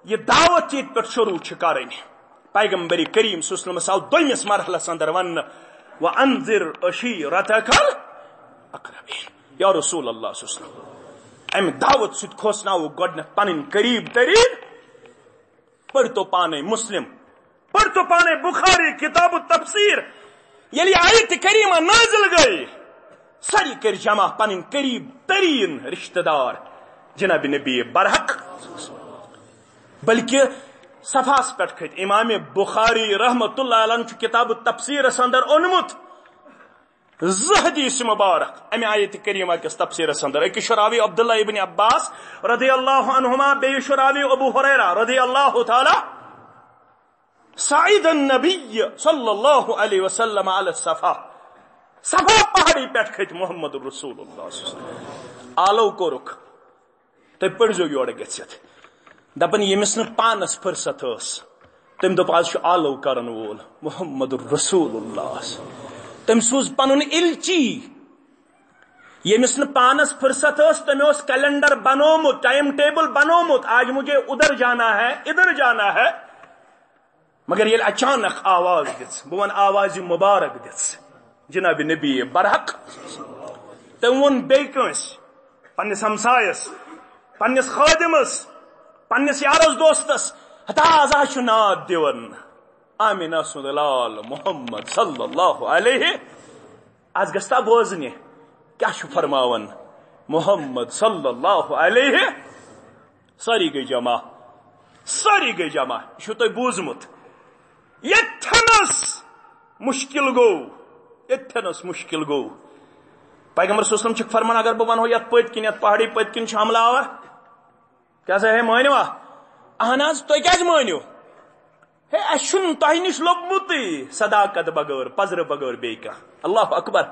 یہِ دعوت ییٚتہِ پٮ۪ٹھ شروع چھِ کرٕنۍ، پیغمبر کریم صلی اللہ علیہ وسلمس آو دوٚیمِس مرحلس اندر وننہٕ، "وانذر عشیرتک الاقربین"۔ یا رسول اللہ صلی اللہ علیہ وسلم، امہِ دعوت سۭتۍ کھوژناوو گۄڈٕنیتھ پنٕنۍ قریب تریٖن۔ پٔرۍتو پانے مسلم، پٔرۍتو پانے بخاری، کتاب التفسیر۔ ییٚلہِ یہِ آیت کریمہ نازل گٔے، سٲری کٔرۍ جمع پنٕنۍ قریب تریٖن رشتہٕ دار جناب نبی برحق، بلکہ صفحس پٮ۪ٹھ کھٔتۍ۔ امام بخاری رحمت اللہ علیہ چھُ کتاب التفسیرس اندر اوٚنمُت زٕ حدیث مبارک امہِ آیت کریمہ کس تفسیرس اندر۔ أکِس چھُ راوی عبداللہ ابن عباس رضی اللہ عنہما، بیٚیِس چھُ راوی ابو ہریرہ رضی اللہ تعالیٰ۔ صعد النبی صلی اللہ علیہ وسلم علی الصفا، صفا پہاڑی پٮ۪ٹھ کھٔتۍ محمد رسول اللہ صلی اللہ علیہ وسلم۔ آلو کوٚرُکھ۔ تُہۍ پٔرۍزیو یورٕ گٔژھِتھ۔ دَپان، ییٚمِس نہٕ پانَس فرصت ٲس، تٔمۍ دوٚپ، "آز چھُ آلو کرن وول محمد رسول اللہ۔" تٔمۍ سوٗز پنُن ایلچی۔ ییٚمِس نہٕ پانَس فرصت ٲس، تٔمۍ اوس کیلنڈر بنوومُت، ٹائم ٹیبل بنوومُت، "آج مجھے ادھر جانا ہے، ادھر جانا ہے۔" مگر ییٚلہِ اچانک آواز دِژ، بہٕ وَنہٕ آوازِ مبارک دِژ جناب نبی برحق، تٔمۍ ووٚن بیٚیہِ کٲنٛسہِ، پننِس ہمسایس، پننِس خٲدمس، پننِس یارس دوستس، ہتا آز ہا چھُ ناد دِوان آمینہ سُنٛد لال محمد صلی اللہ علیہ۔ از گژھِ تا بوزنہِ کیٛاہ چھُ فرماوان محمد صلی اللہ علیہ۔ سٲری گٔے جمع، سٲری گٔے جمع۔ یہِ چھُو تۄہہِ بوٗزمُت۔ ییٚتھنَس مُشکِل گوٚو، ییٚتھنَس مُشکِل گوٚو۔ پیغمبر صلی اللہ علیہ وسلم چھُکھ فرمان، اگر بہٕ وَنہو یَتھ پٔتۍ کِنۍ، یَتھ پہاڑی پٔتۍ کِنۍ چھُ حملہٕ آور، کیٛاہ سا ہے مٲنِوا؟ اہن حظ، تُہۍ کیٛازِ مٲنِو؟ ہے، اَسہِ چھُنہٕ تۄہہِ نِش لوٚبمُتٕے صداقت بغٲر، پزرٕ بغٲر بیٚیہِ کانٛہہ۔ اللہ اکبر۔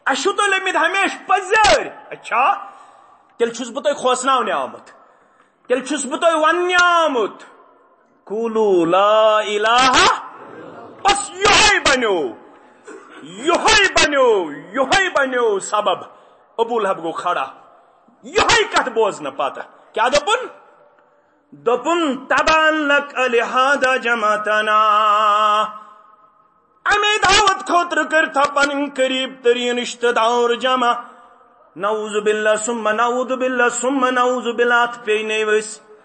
اَسہِ چھُو تُہۍ لٔبمٕتۍ ہمیشہِ پٔزۍ یٲرۍ۔ اچھا، تیٚلہِ چھُس بہٕ تۄہہِ کھوژناونہِ آمُت، تیٚلہِ چھُس بہٕ تۄہہِ وَننہِ آمُت، قولوا لا الہ، بس یِہوٚے بنیو، یِہوٚے بنیو، یِہوٚے بنیو سبب۔ ابو لہب گوٚو کھڑا، یِہوٚے کتھ بوزنہٕ پتہٕ۔ کیٛاہ دوٚپُن؟ دوٚپُن، تبا لک الہذا جمعتنا۔ اَمے دعوت خٲطرٕ کٔرۍ تھا پنٕنۍ قریب تریٖن رشتہٕ دار جمع۔ نعوذ باللہ ثم نعوذ باللہ ثم نعوذ باللہ، اتھ پیٚیہِ نہٕ ؤسۍ۔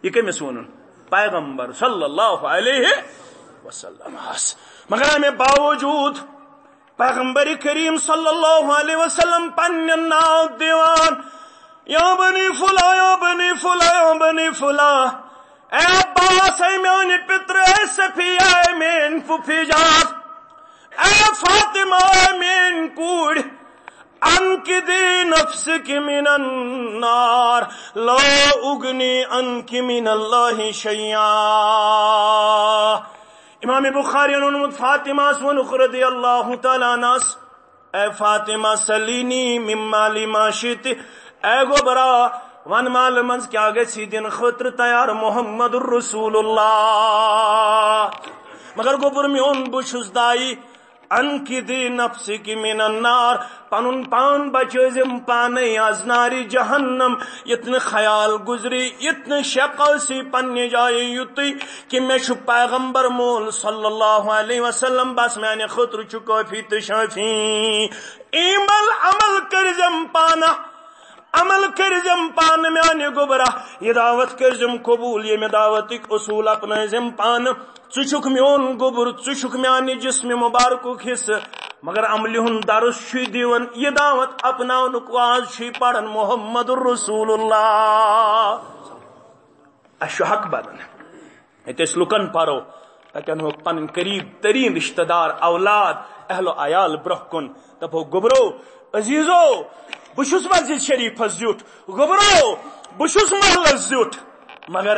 یہِ کٔمِس ووٚنُن؟ پیغمبر صلی اللہ علیہ وسلم۔ مگر اَمہِ باوجوٗد پیغمبر کریم صلی اللہ علیہ وسلم پننٮ۪ن ناو دِوان، یا بنی فلاں، یا بنی فلاں، یا بنی فلاں۔ اے عباس، اے میانہِ پِترٕ، اے صفیہ، اے میٲنۍ پھُپھی جان، اے فاطمہ، اے میٲنۍ کوٗر، انقذی نفسک من النار، لا اغنی عنک من اللہ شیئا۔ امام بخاری ووٚنمُت، فاطمہ ووٚنُکھ رضی اللہ تعالیٰ عنہس، اے فاطمہ، سلینی مما لی ما شئت۔ اے گوبرا، ون مالہٕ منٛز کیٛاہ گژھِ دِنہٕ خٲطرٕ تیار محمد رسول اللہ۔ مگر گوبر میون، بہٕ چھُس داعی، انقذی نفسک من النار، پنُن پان بچٲوزم پانے از نارِ جہنم۔ یُتھ نہٕ خیال گُزری، یُتھ نہٕ شک آسی پننہِ جایہِ یُتُے کہِ مےٚ چھُ پیغمبر مول صلی اللہ علیہ وسلم، بس میانہِ خٲطرٕ چھُ کٲفی تہٕ شٲفی۔ عمل، عمل کٔرزم پانہ، عمل کٔرزم پانہ میانہِ گوبرا، یہِ دعوت کٔرزم قبول، ییٚمہِ دعوتٕکۍ اصوٗل اپنٲوزم پانہ۔ ژٕ چھُکھ میون گوبُر، ژٕ چھُکھ میانہِ جسمِ مبارکُک حصہٕ، مگر عملہِ ہُنٛد درس چھُے دِوان، یہِ دعوت اپناونُک واز چھُے پران محمد رسول اللہ۔ اَسہِ چھُ حق بنان۔ ییٚتہِ أسۍ لُکن پرو، تتٮ۪ن ہوٚکھ پنٕنۍ قریب تریٖن رشتہٕ دار، اولاد، اہل و عیال برونٛہہ کُن، دپو، گوٚبرو، عزیزو، بہٕ چھُس مسجد شریفس زیُٹھ، گوٚبرو، بہٕ چھُس محلس زیُٹھ، مگر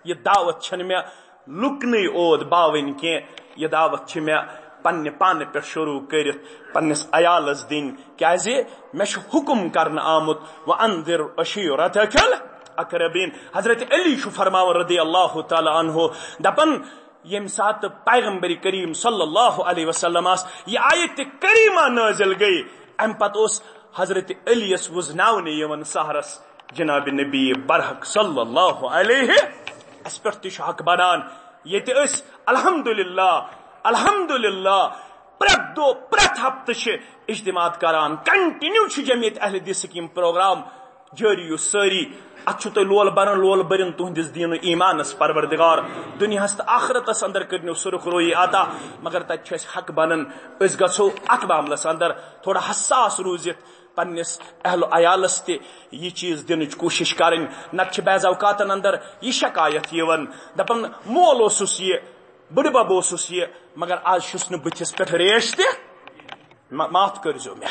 یہِ دعوت چھنہٕ مےٚ لُکنٕے اوت باوٕنۍ کینٛہہ، یہِ دعوت چھِ مےٚ پننہِ پانہٕ پٮ۪ٹھ شروع کٔرِتھ پننِس عیالس دِنۍ، کیازِ مےٚ چھُ حکم کرنہٕ آمُت، وَأَنذِرْ عَشِيرَتَكَ الْأَقْرَبِينَ۔ حضرت علی چھُ فرماوان رضی اللہ تعالیٰ عنہ، دپان، ییٚمہِ ساتہٕ پیغمبر کریم صلی اللہ علیہ وسلم آس یہِ آیت کریمہ نازل گٔے، امہِ پتہٕ اوس حضرت علی یس وُزناونہٕ یِوان سحرس جناب نبی برحق صلی اللہ علیہ۔ اس پٮ۪ٹھ تہِ چھُ حق بنان۔ ییٚتہِ أسۍ الحمدللہ، الحمدللہ، پرٛٮ۪تھ دۄہ، پرٛٮ۪تھ ہفتہٕ چھِ اجتماعات کران، کنٹینیو چھِ جمعیت اہل حدیث سکیٖم پروگرام جٲری یُس سٲری۔ اتھ چھُ تۄہہِ لول بران، لول بٔرِن تُہنٛدِس دین و ایمانس۔ پروردگار، دنیاہس تہٕ آخرتس اندر کٔرنو سرخ رویی عطا۔ مگر تتہِ چھُ اسہِ حق بنان، أسۍ گژھو اتھ معاملس اندر تھوڑا حساس روٗزِتھ، پننِس اہل و عیالس تہِ یہِ چیٖز دِنٕچ کوٗشش کرٕنۍ۔ نتہٕ چھِ بعض اوقاتن اندر یہِ شکایت یِوان، دپان، مول اوسُس یہِ، بٕڈبب اوسُس یہِ، مگر از چھُس نہٕ بٕتھِس پٮ۪ٹھ ریش تہِ۔ ما-، معاف کٔرۍزیو مےٚ۔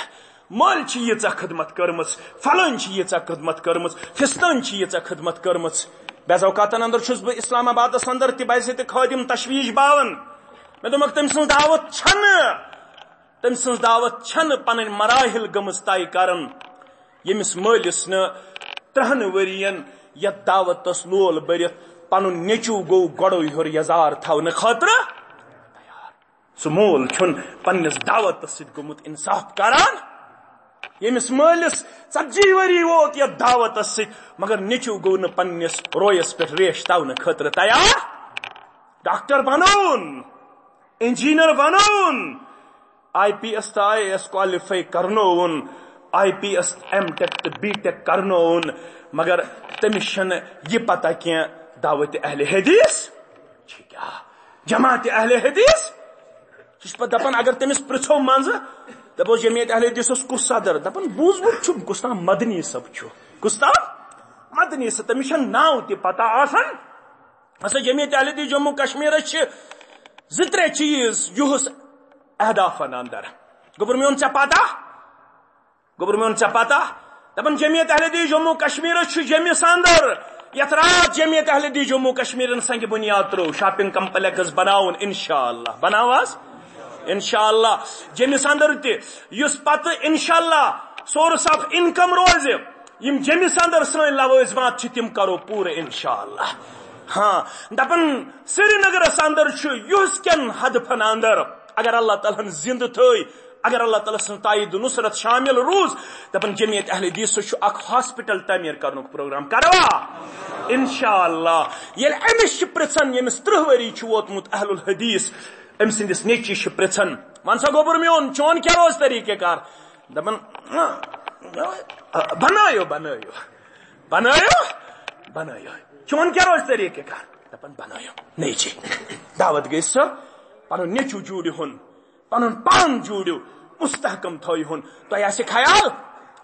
مٲلۍ چھِ ییٖژاہ خدمت کٔرمٕژ، فلٲنۍ چھِ ییٖژاہ خدمت کٔرمٕژ، فستٲنۍ چھِ ییٖژاہ خدمت کٔرمٕژ۔ بعض اوقاتن اندر چھُس بہٕ اسلام آبادس اندر تہِ بحیثیت خٲدم تشویش باون۔ مےٚ دوٚپمکھ، تٔمۍ سٕنٛز دعوت چھنہٕ، تٔمۍ سٕنٛز دعوت چھنہٕ پنٕنۍ مراحل گٔمٕژ طے کران۔ ییٚمِس مٲلِس نہٕ ترٛہن ؤرین یتھ دعوتس لول بٔرِتھ پنُن نیٚچو گوٚو گۄڈو ہیوٚر یزار تھاونہٕ خٲطرٕ۔ سُہ مول چھُنہٕ پننِس دعوتس سۭتۍ گوٚمُت انصاف کران۔ ییٚمِس مٲلِس ژتجی ؤری ووت یتھ دعوتس سۭتۍ، مگر نیٚچو گوٚو نہٕ پننِس رویس پٮ۪ٹھ ریش تاونہٕ خٲطرٕ تیار۔ ڈاکٹر بنووُن، انجینئر بنووُن، آئی پی ایس تہٕ آئی اے ایس کوالیفائی کرنووُن، I P S, M tech تہٕ بی ٹیک کرنووُن، مگر تٔمِس چھنہٕ یہِ پتہ کینٛہہ دعوت اہل حدیث چھِ کیٛاہ، جماعت اہل حدیث۔ سُہ چھُ پتہٕ دپان، اگر تٔمِس پرژھو منٛزٕ، دپو، جمعیت اہل حدیثس کُس صدر؟ دپان، بوٗزمُت چھُم، کُس تام مدنی صٲب چھُ۔ کُس تام؟ مدنی صٲب۔ تٔمِس چھنہٕ ناو تہِ پتہ آسان۔ ہسا جمعیت اہل حدیث جموں کشمیرس چھِ زٕ ترٛےٚ چیٖز یُہُس اہدافن اندر۔ گوٚبُر میون، ژےٚ پتہ؟ گوٚبُر میون، ژےٚ پتہ؟ دپان، جمعیت اہل حدیث جموں کشمیرس چھُ جیٚمِس اندر، یتھ راتھ جمعیت اہل حدیث جموں کشمیرن سنگ بنیاد ترٲو، شاپنگ کمپلیکس بناوُن، انشاءاللہ۔ بناو حظ، انشاءاللہ۔ جیٚمِس اندر تہِ، یُس پتہٕ انشاءاللہ سورس آف انکم روزِ، یِم جیٚمِس اندر سٲنۍ لوٲزمات چھِ، تِم کرو پوٗرٕ انشاءاللہ۔ ہاں، دپان، سرینگرس اندر چھُ یُہُس کٮ۪ن ہدفن اندر، اگر اللہ تعالیٰ ہن زندٕ تھٲے، اگر اللہ تعالیٰ سٕنٛز تائید و نصرت شامل روٗز، دپان، جمعیت اہل حدیث چھُ اکھ ہاسپٹل تعمیٖر کرنُک پروگرام کروا؟ انشاءاللہ۔ ییٚلہِ أمِس چھِ پرژھان، ییٚمِس ترٕٛہ ؤری چھُ ووتمُت اہل الحدیث، أمۍ سٕنٛدِس نیٚچوِس چھِ پرژھان، وَن سا گوٚبُر میون، چون کیٛاہ روز طریٖقہ کار؟ دپان، بنٲیِو، بنٲیِو، بنٲیِو، بنٲیِو۔ چون کیٛاہ روز طریٖقہ کار؟ دپان، بنٲیِو۔ نیٚچی، دعوت گٔے سۄ، پنُن نیٚچوٗ جوٗڑِہُن، پنُن پان جوٗڑِو، مستحکم تھٲیہُن۔ تۄہہِ آسہِ خیال،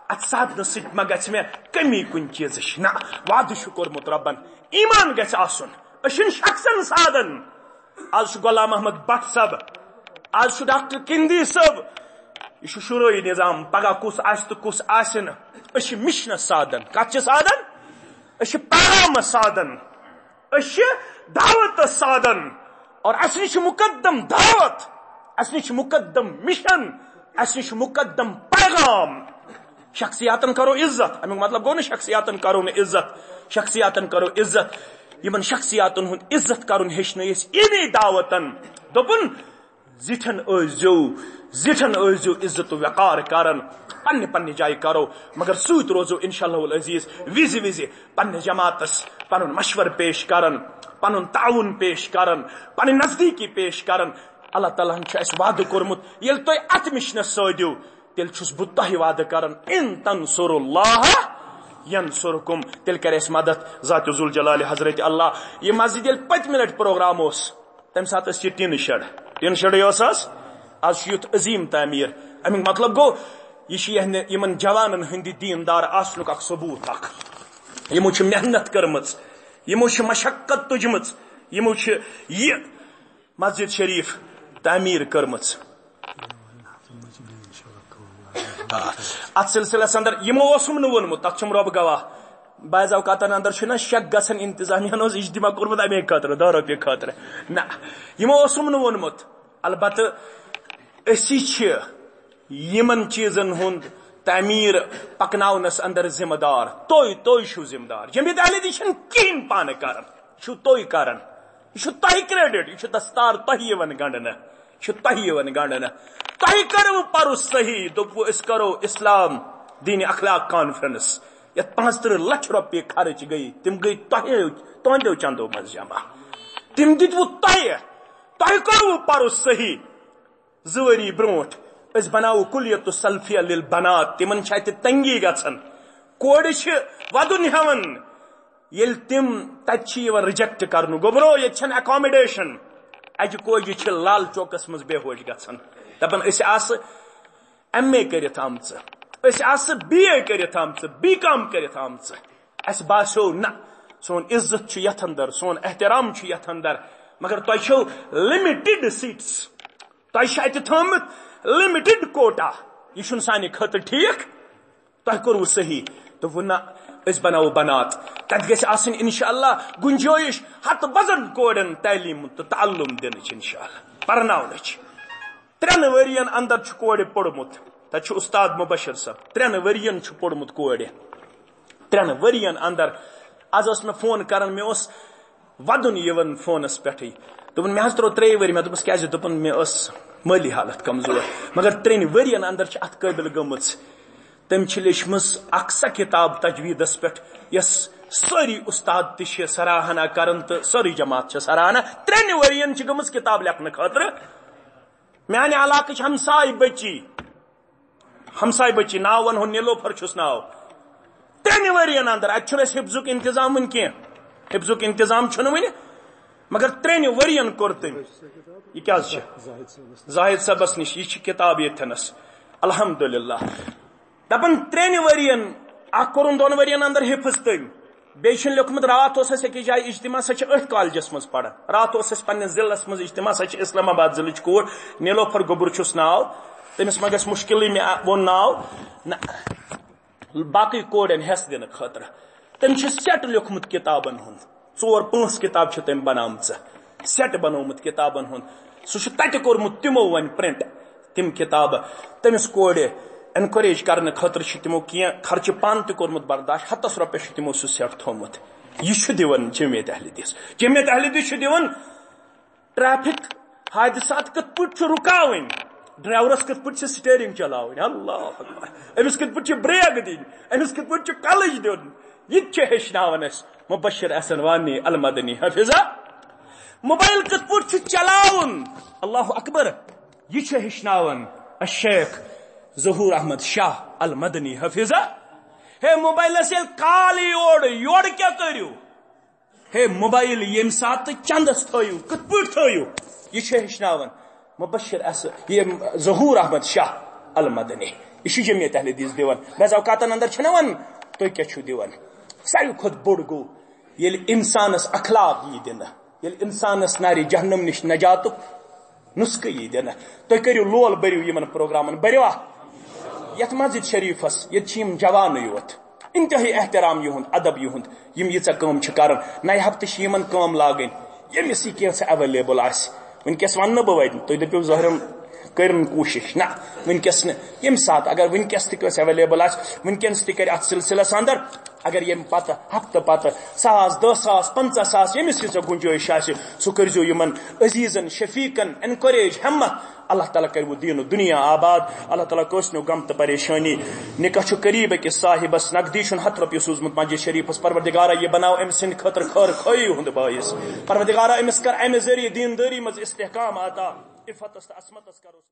اتھ سادنہٕ سۭتۍ ما گژھِ مےٚ کمی کُنہِ چیٖزٕچ؟ نہ، وعدٕ چھُ کوٚرمُت رۄبن، ایمان گژھِ آسُن۔ أسۍ چھِنہٕ شخصن سادن۔ از چھُ غلام محمد بٹ صٲب، از چھُ ڈاکٹر کندی صٲب، یہِ چھُ شورٲیی نظام، پگاہ کُس آسہِ تہٕ کُس آسہِ نہٕ۔ أسۍ چھِ مِشنس سادن۔ کتھ چھِ سادن؟ أسۍ چھِ پیغامس سادن۔ أسۍ چھِ دعوتس سادن۔ اور اسہِ نِش چھُ مقدم دعوت، اسہِ نِش چھُ مقدم مِشن، اسہِ نِش چھُ مقدم پیغام۔ شخصیاتن کرو عزت۔ امیُک مطلب گوٚو نہٕ شخصیاتن کرو نہٕ عزت، شخصیاتن کرو عزت۔ یِمن شخصیاتن ہُنٛد عزت کرُن ہیٚچھنٲے أسۍ یِمے دعوتن۔ دوٚپُن، زِٹھٮ۪ن ٲسۍزیو، زِٹھٮ۪ن ٲسۍزیو عزت و وقار کران۔ پننہِ پننہِ جایہِ کرو، مگر سۭتۍ روزو انشاءاللہ العزیز وِزِ وِزِ پننِس جماعتس پنُن مشورٕ پیش کران، پنُن تعاوُن پیش کران، پنٕنۍ نزدیٖکی پیش کران۔ اللہ تعالیٰ ہن چھُ اسہِ وعدٕ کوٚرمُت، ییٚلہِ تُہۍ اتھ مِشنس سۭتۍ دِیِو، تیٚلہِ چھُس بہٕ تۄہہِ وعدٕ کران، ان تنصر اللہ ینصرکم، تیٚلہِ کرِ اسہِ مدد ذات ذوالجلال حضرت اللہ۔ یہِ مسجد ییٚلہِ پٔتمہِ لٹہِ پروگرام اوس، تمہِ ساتہٕ ٲس یہِ ٹیٖنہٕ شڈ، ٹیٖنہٕ شڈٕے اوس حظ۔ از چھُ یُتھ عظیٖم تعمیٖر۔ امیُک مطلب گوٚو، یہِ چھُ یہنٛدِ، یِمن جوانن ہٕنٛدِ دیٖندار آسنُک اکھ ثبوٗت اکھ۔ یِمو چھِ محنت کٔرمٕژ، یِمو چھِ مشقت تُجمٕژ، یِمو چھِ یہِ مسجد شریف تعمیٖر کٔرمٕژ۔ آ، اتھ سلسلس اندر یِمو اوسُم نہٕ ووٚنمُت، تتھ چھُم رۄب گواہ۔ بعض اوقاتن اندر چھُنہ شک گژھان، انتظامیہ ہن اوس اجتماع کوٚرمُت امے خٲطرٕ، دہ رۄپیہِ خٲطرٕ۔ نہ، یِمو اوسُم نہٕ ووٚنمُت۔ البتہٕ أسی چھِ یِمن چیٖزن ہُنٛد تعمیٖر پکناونس اندر ذمہٕ دار۔ تُہۍ، تُہۍ چھِو ذمہٕ دار۔ جمعیت اہل حدیث چھنہٕ کِہینۍ پانہٕ کران، یہِ چھِو تُہۍ کران۔ یہِ چھُ تۄہہِ credit، یہِ چھُ دستار تۄہہِ یِوان گنڈنہٕ، یہِ چھُ تۄہہِ یِوان گنڈنہٕ۔ تۄہہِ کٔروٕ پرُس صحیح، دوٚپوٕ أسۍ کرو اسلام دین اخلاق conference، یتھ پانٛژترٕہ لچھ رۄپیہِ خرٕچ گٔیہِ، تِم گٔیہِ تۄہہِ، تُہنٛدیو چندو منٛز جمع۔ تِم دِتوٕ تۄہہِ، تۄہہِ کٔروٕ پرُس صحیح۔ زٕ ؤری برونٹھ، أسۍ بناوو کلیت السلفیہ للبنات، تِمن چھِ اتہِ تنگی گژھان، کورِ چھِ ودُن ہٮ۪وان۔ ییٚلہِ تِم تتہِ چھِ یِوان ریجیکٹ کرنہٕ، گوٚبرو، ییٚتہِ چھنہٕ اکامڈیشن، اجہِ کوجہِ چھِ لال چوکس منٛز بے ہوش گژھان، دپان، أسۍ آسہٕ ایم اے کٔرِتھ آمژٕ، أسۍ آسہٕ بی اے کٔرِتھ آمژٕ، بی کام کٔرِتھ آمژٕ۔ اسہِ باسیو نہ، سون عزت چھُ یتھ اندر، سون احترام چھُ یتھ اندر، مگر تۄہہِ چھو لِمِٹِڈ سیٹس، تۄہہِ چھِ اتہِ تھٲومٕتۍ لِمِٹِڈ کوٹا، یہِ چھُنہٕ سانہِ خٲطرٕ ٹھیک۔ تۄہہِ کوٚروٕ صحیح، دوٚپوٕ نہ، أسۍ بناوو بنات، تتہِ گژھِ آسٕنۍ انشاءاللہ گنجٲیش ہتہٕ بزن کورٮ۪ن تعلیٖم تہٕ تعلُم دِنٕچ، انشاءاللہ پرناونٕچ۔ ترٛٮ۪ن ؤرین اندر چھُ کورِ پوٚرمُت، تتہِ چھُ استاد مبشر صٲب، ترٛٮ۪ن ؤرین چھُ پوٚرمُت کورِ، ترٛٮ۪ن ؤرین اندر۔ از ٲس مےٚ فون کران، مےٚ اوس ودُن یِوان فونس پٮ۪ٹھٕے، دوٚپُن، مےٚ حظ ترٛوو ترٛیٚیہِ ؤری۔ مےٚ دوٚپُس، کیازِ؟ دوٚپُن، مےٚ ٲس مٲلی حالت کمزور، مگر ترٛٮ۪ن ؤرین اندر چھِ اتھ قٲبل گٔمٕژ۔ تٔمۍ چھِ لیچھمٕژ اکھ سۄ کِتاب تجویٖدس پٮ۪ٹھ، یۄس سٲری اُستاد تہِ چھِ سراہنا کران تہٕ سٲرٕے جماعت چھِ سراہنا۔ ترٛٮ۪ن ؤرین چھِ گٔمٕژ کِتاب لیکھنہٕ خٲطرٕ۔ میانہِ علاقٕچ ہمساے بٔچی، ہمساے بٔچی، ناو ونہٕ ہو، نیلوفر چھُس ناو۔ ترٛٮ۪ن ؤرین اندر، اتہِ چھُنہٕ اَسہِ حفظُک انتظام وُنہِ کینٛہہ، حفظُک انتظام چھُنہٕ وُنہِ، مگر ترٛٮ۪ن ؤرین کوٚر تٔمۍ۔ یہِ کیٛاہ حظ چھِ؟ زاہد صٲبس نِش، یہِ چھِ کِتاب ییٚتھٮ۪نس۔ الحمدللہ۔ دپان ترٛٮ۪ن ؤرین، اکھ کوٚرُن دۄن ؤرین اندر حفظ تٔمۍ۔ بیٚیہِ چھُنہٕ لیوٚکھمُت، راتھ اوس اَسہِ أکِس جایہِ اجتماع، سۄ چھِ أتھۍ کالجس منٛز پران۔ راتھ اوس اَسہِ پننِس ضلعس منٛز اجتماع، سۄ چھِ اسلام آباد ضلعٕچ کوٗر، نیلوفر گوٚبُر چھُس ناو، تٔمِس ما گژھِ مُشکلٕے مےٚ ووٚن ناو؟ نہ، باقٕے کورٮ۪ن حصہٕ دِنہٕ خٲطرٕ۔ تٔمۍ چھُ سیٹ لیوٚکھمُت کِتابن ہُنٛد، ژور پانٛژھ کِتاب چھِ تٔمۍ بناومژٕ، سیٹ بنوومُت کِتابن ہُنٛد۔ سُہ چھُ تتہِ کوٚرمُت تِمو وۄنۍ پرنٹ، تِم کِتابہٕ۔ تٔمِس کورِ انکریج کرنہٕ خٲطرٕ چھِ تِمو کینٛہہ خرچہٕ پانہٕ تہِ کوٚرمُت برداشت، ہتس رۄپیس چھُ تِمو سُہ سیٹ تھوٚومُت۔ یہِ چھُ دِوان جمعیت اہل حدیث، جمعیت اہل حدیث چھُ دِوان ٹریفک حادثات کِتھ پٲٹھۍ چھُ رُکاوٕنۍ، ڈرائیورس کِتھ پٲٹھۍ چھِ سٹیئرنگ چلاوٕنۍ، اللہ اکبر، أمِس کِتھ پٲٹھۍ چھِ بریک دِنۍ، أمِس کِتھ پٲٹھۍ چھُ کلچ دیُن، یہِ تہِ چھُ ہیٚچھناوان اَسہِ مبشر احسن وانی المدنی حفظہ۔ موبایل کِتھ پٲٹھۍ چھُ چلاوُن، اللہ اکبر، یہِ چھُ ہیٚچھناوان الشیخ ظہور احمد شاہ المدنی حفظہ۔ ہے، موبایلس ییٚلہِ کال یی اورٕ، یورٕ کیٛاہ کٔرِو؟ ہے، موبایل ییٚمہِ ساتہٕ چندس تھٲیِو، کِتھ پٲٹھۍ تھٲیِو؟ یہِ چھُ ہیٚچھناوان مبشر احسن، یہِ ظہور احمد شاہ المدنی۔ یہِ چھُ جمعیت اہل حدیث دِوان۔ بعض اوقاتن اندر چھِنہ ونان، تُہۍ کیٛاہ چھِو دِوان؟ ساروی کھۄتہٕ بوٚڑ گوٚو، ییٚلہِ انسانس اخلاق یی دِنہٕ، ییٚلہِ انسانس نارِ جہنم نِش نجاتُک نسخہٕ یی دِنہٕ۔ تُہۍ کٔرِو لول، بٔرِو یِمن پروگرامن، بٔرِو اَتھ، یَتھ مسجد شریفس، ییٚتہِ چھِ یِم جوانٕے یوت، انتہٲیی احترام یِہُنٛد، ادب یِہُنٛد، یِم ییٖژاہ کٲم چھِ کران۔ نَیہِ ہفتہٕ چھِ یِمن کٲم لاگٕنۍ، ییٚمِس یہِ کینٛژھا اویلیبل آسہِ۔ وٕنکیٚس ونہٕ نہٕ بہٕ وۄنۍ، تُہۍ دٔپِو ظٲہرن کٔرٕن کوٗشِش، نہ، وٕنکیٚس نہٕ، ییٚمہِ ساتہٕ اگر وٕنکیٚس تہِ کٲنٛسہِ اویلیبل آسہِ، وٕنکیٚنس تہِ کرِ اتھ سلسلس اندر، اگر ییٚمہِ پتہٕ، ہفتہٕ پتہٕ ساس، دہ ساس، پنژاہ ساس، ییٚمِس ییٖژاہ گُنجٲیِش آسہِ، سُہ کٔرۍزیو یِمن عزیزن، شفیقن encourage، ہمت۔ اللہ تعالیٰ کرِ وۄنۍ دین و دنیا آباد۔ اللہ تعالیٰ کٲنٛسہِ نیو غم تہٕ پریشانی۔ نکاح چھُ قریب أکِس صاحبس، نقدی چھُن ہتھ رۄپیہِ سوٗزمُت مسجد شریفس۔ پروردگارا، یہِ بناو أمۍ سٕنٛدِ خٲطرٕ خٲر خٲہی ہُنٛد بٲعث۔ پروردگارا، أمِس کر امہِ ذٔریعہٕ دیندٲری منٛز استحکام عطا، عفتس تہٕ عصمتس کرو۔